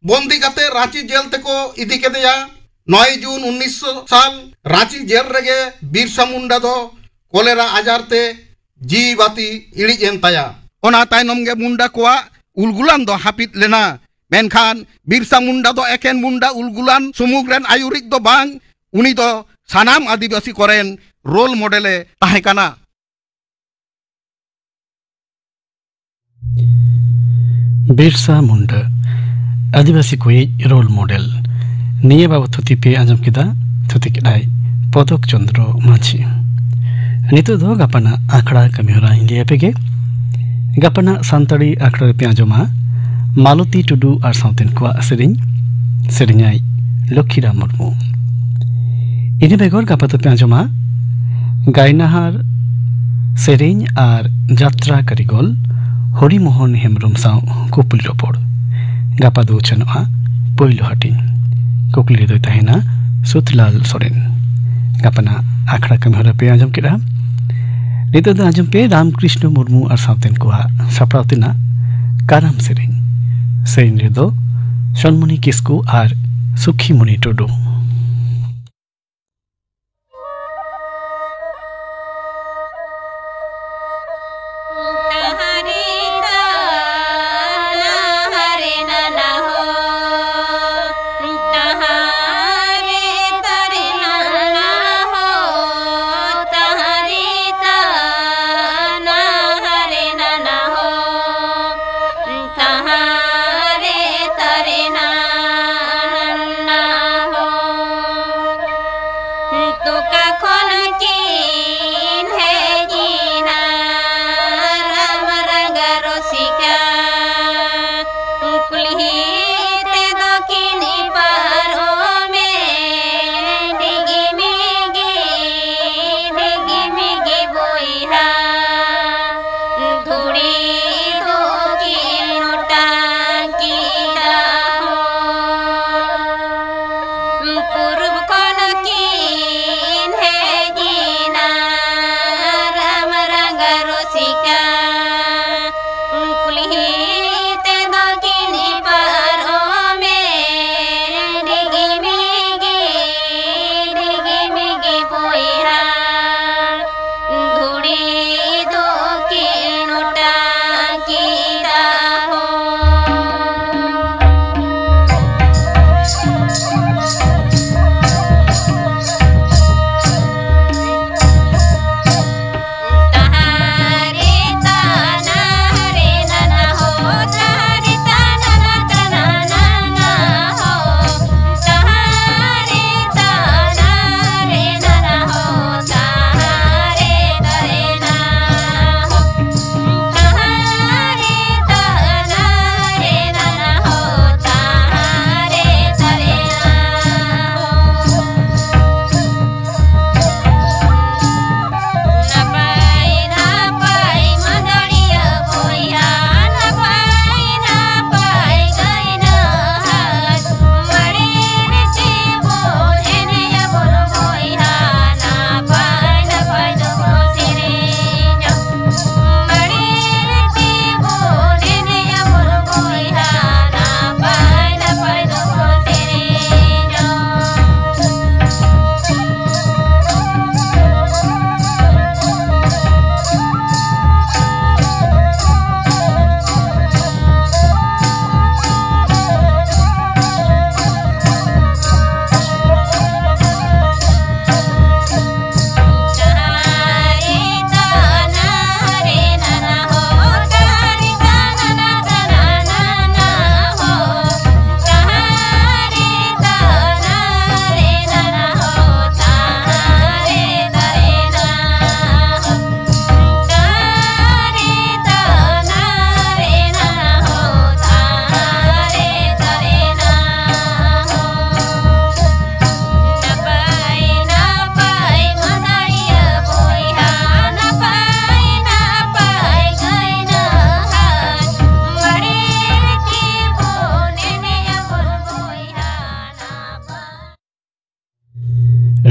ᱵᱚᱱᱫᱤ ᱠᱟᱛᱮ ᱨᱟᱸᱪᱤ ᱡᱮᱞ ᱛᱮᱠᱚ ᱤᱫᱤ ᱠᱮᱫᱮᱭᱟ᱾ ᱱᱚᱭ ᱡᱩᱱ ᱩᱱᱤᱥᱥᱚ ᱥᱟᱞ ᱨᱟᱸᱪᱤ ᱡᱮᱞ ᱨᱮᱜᱮ ᱵᱤᱨᱥᱟ ᱢᱩᱱᱰᱟ ᱫᱚ ᱠᱚᱞᱮᱨᱟ ᱟᱡᱟᱨ ᱛᱮ ᱡᱤᱣᱤ ᱵᱟᱹᱛᱤ ᱤᱲᱤᱡ ᱮᱱ ᱛᱟᱭᱟ᱾ ᱚᱱᱟ ᱛᱟᱭᱱᱚᱢ ᱜᱮ ᱢᱩᱱᱰᱟ ᱠᱚᱣᱟᱜ ᱩᱞᱜᱩᱞᱟᱱ ᱫᱚ ᱦᱟᱹᱯᱤᱫ ᱞᱮᱱᱟ᱾ ᱢᱮᱱᱠᱷᱟᱱ ᱵᱤᱨᱥᱟ ᱢᱩᱱᱰᱟ ᱫᱚ ᱮᱠᱮᱱ ᱢᱩᱱᱰᱟ ᱩᱞᱜᱩᱞᱟᱱ ᱥᱩᱢᱩᱝ ᱨᱮᱱ ᱟᱹᱭᱩᱨᱤᱡ ᱫᱚ ᱵᱟᱝ, ᱩᱱᱤ ᱫᱚ ᱥᱟᱱᱟᱢ ᱟᱹᱫᱤᱵᱟᱹᱥᱤ ᱠᱚᱨᱮᱱ ᱨᱳᱞ ᱢᱚᱰᱮᱞ ᱮ ᱛᱟᱦᱮᱸ ᱠᱟᱱᱟ᱾ ᱵᱤᱨᱥᱟ ᱢᱩᱱᱰᱟ, ᱟᱹᱫᱤᱵᱟᱹᱥᱤ ᱠᱚᱭᱤᱡ ᱨᱳᱞ ᱢᱚᱰᱮᱞ᱾ ᱱᱤᱭᱟᱹ ᱵᱟᱵᱚᱛ ᱛᱷᱩᱛᱤ ᱯᱮ ᱟᱸᱡᱚᱢ ᱠᱮᱫᱟ, ᱛᱷᱩᱛᱤ ᱠᱮᱫᱟᱭ ᱯᱚᱫᱚᱠ ᱪᱚᱸᱫᱽᱨᱚ ᱢᱟᱹᱡᱷᱤ᱾ ᱱᱤᱛᱚᱜ ᱫᱚ ᱜᱟᱯᱟᱱᱟᱜ ᱟᱠᱷᱲᱟ ᱠᱟᱹᱢᱤ ᱦᱚᱨᱟᱧ ᱞᱟᱹᱭ ᱟᱯᱮ ᱜᱮ᱾ ᱜᱟᱯᱟᱱᱟᱜ ᱥᱟᱱᱛᱟᱲᱤ ᱟᱠᱷᱲᱟ ᱨᱮᱯᱮ ᱟᱸᱡᱚᱢᱟ ᱢᱟᱞᱚᱛᱤ ᱴᱩᱰᱩ ᱟᱨ ᱥᱟᱶᱛᱮᱱ ᱠᱚᱣᱟᱜ ᱥᱮᱨᱮᱧ, ᱥᱮᱨᱮᱧᱟᱭ ᱞᱚᱠᱠᱷᱤᱨᱟᱢ ᱢᱩᱨᱢᱩ᱾ ᱤᱱᱟᱹ ᱵᱮᱜᱚᱨ ᱜᱟᱯᱟ ᱫᱚᱯᱮ ᱟᱸᱡᱚᱢᱟ ᱜᱟᱭᱱᱟᱦᱟᱨ ᱥᱮᱨᱮᱧ ᱟᱨ ᱡᱟᱛᱨᱟ ᱠᱟᱹᱨᱤᱜᱚᱞ ᱦᱚᱨᱤᱢᱳᱦᱚᱱ ᱦᱮᱢᱵᱨᱚᱢ ᱥᱟᱶ ᱠᱩᱯᱞᱤ ᱨᱚᱯᱚᱲ᱾ ᱜᱟᱯᱟ ᱫᱚ ᱩᱪᱷᱟᱹᱱᱚᱜᱼᱟ ᱯᱳᱭᱞᱳ ᱦᱟᱹᱴᱤᱧ᱾ ᱠᱩᱠᱞᱤ ᱨᱮᱫᱚᱭ ᱛᱟᱦᱮᱱᱟ ᱥᱩᱛᱞᱟᱞ ᱥᱚᱨᱮᱱ᱾ ᱜᱟᱯᱟᱱᱟᱜ ᱟᱠᱷᱲᱟ ᱠᱟᱹᱢᱤ ᱦᱚᱨᱟ ᱯᱮ ᱟᱸᱡᱚᱢ ᱠᱮᱫᱟ᱾ ᱱᱤᱛᱚᱜ ᱫᱚ ᱟᱸᱡᱚᱢ ᱯᱮ ᱨᱟᱢᱠᱨᱤᱥᱱᱚ ᱢᱩᱨᱢᱩ ᱟᱨ ᱥᱟᱶᱛᱮᱱ ᱠᱚᱣᱟᱜ ᱥᱟᱯᱲᱟᱣ ᱛᱮᱱᱟᱜ ᱠᱟᱨᱟᱢ ᱥᱮᱨᱮᱧ᱾ ᱥᱮᱨᱮᱧ ᱨᱮᱫᱚ ᱥᱚᱱᱢᱩᱱᱤ ᱠᱤᱥᱠᱩ ᱟᱨ ᱥᱩᱠᱷᱤᱢᱩᱱᱤ ᱴᱩᱰᱩ᱾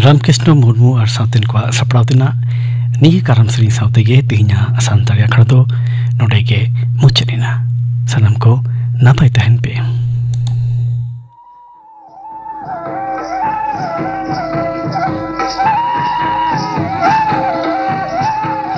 ᱨᱟᱢᱠᱨᱤᱥᱱᱚ ᱢᱩᱨᱢᱩ ᱟᱨ ᱥᱟᱶᱛᱮᱱ ᱠᱚᱣᱟᱜ ᱥᱟᱯᱲᱟᱣ ᱛᱮᱱᱟᱜ ᱱᱤᱭᱟᱹ ᱠᱟᱨᱟᱢ ᱥᱮᱨᱮᱧ ᱥᱟᱶ ᱛᱮᱜᱮ ᱛᱮᱦᱮᱧᱟᱜ ᱥᱟᱱᱛᱟᱲᱤ ᱟᱠᱷᱲᱟ ᱫᱚ ᱱᱚᱰᱮ ᱜᱮ ᱢᱩᱪᱟᱹᱫ ᱮᱱᱟ᱾ ᱥᱟᱱᱟᱢ ᱠᱚ ᱱᱟᱯᱟᱭ ᱛᱟᱦᱮᱱ ᱯᱮ᱾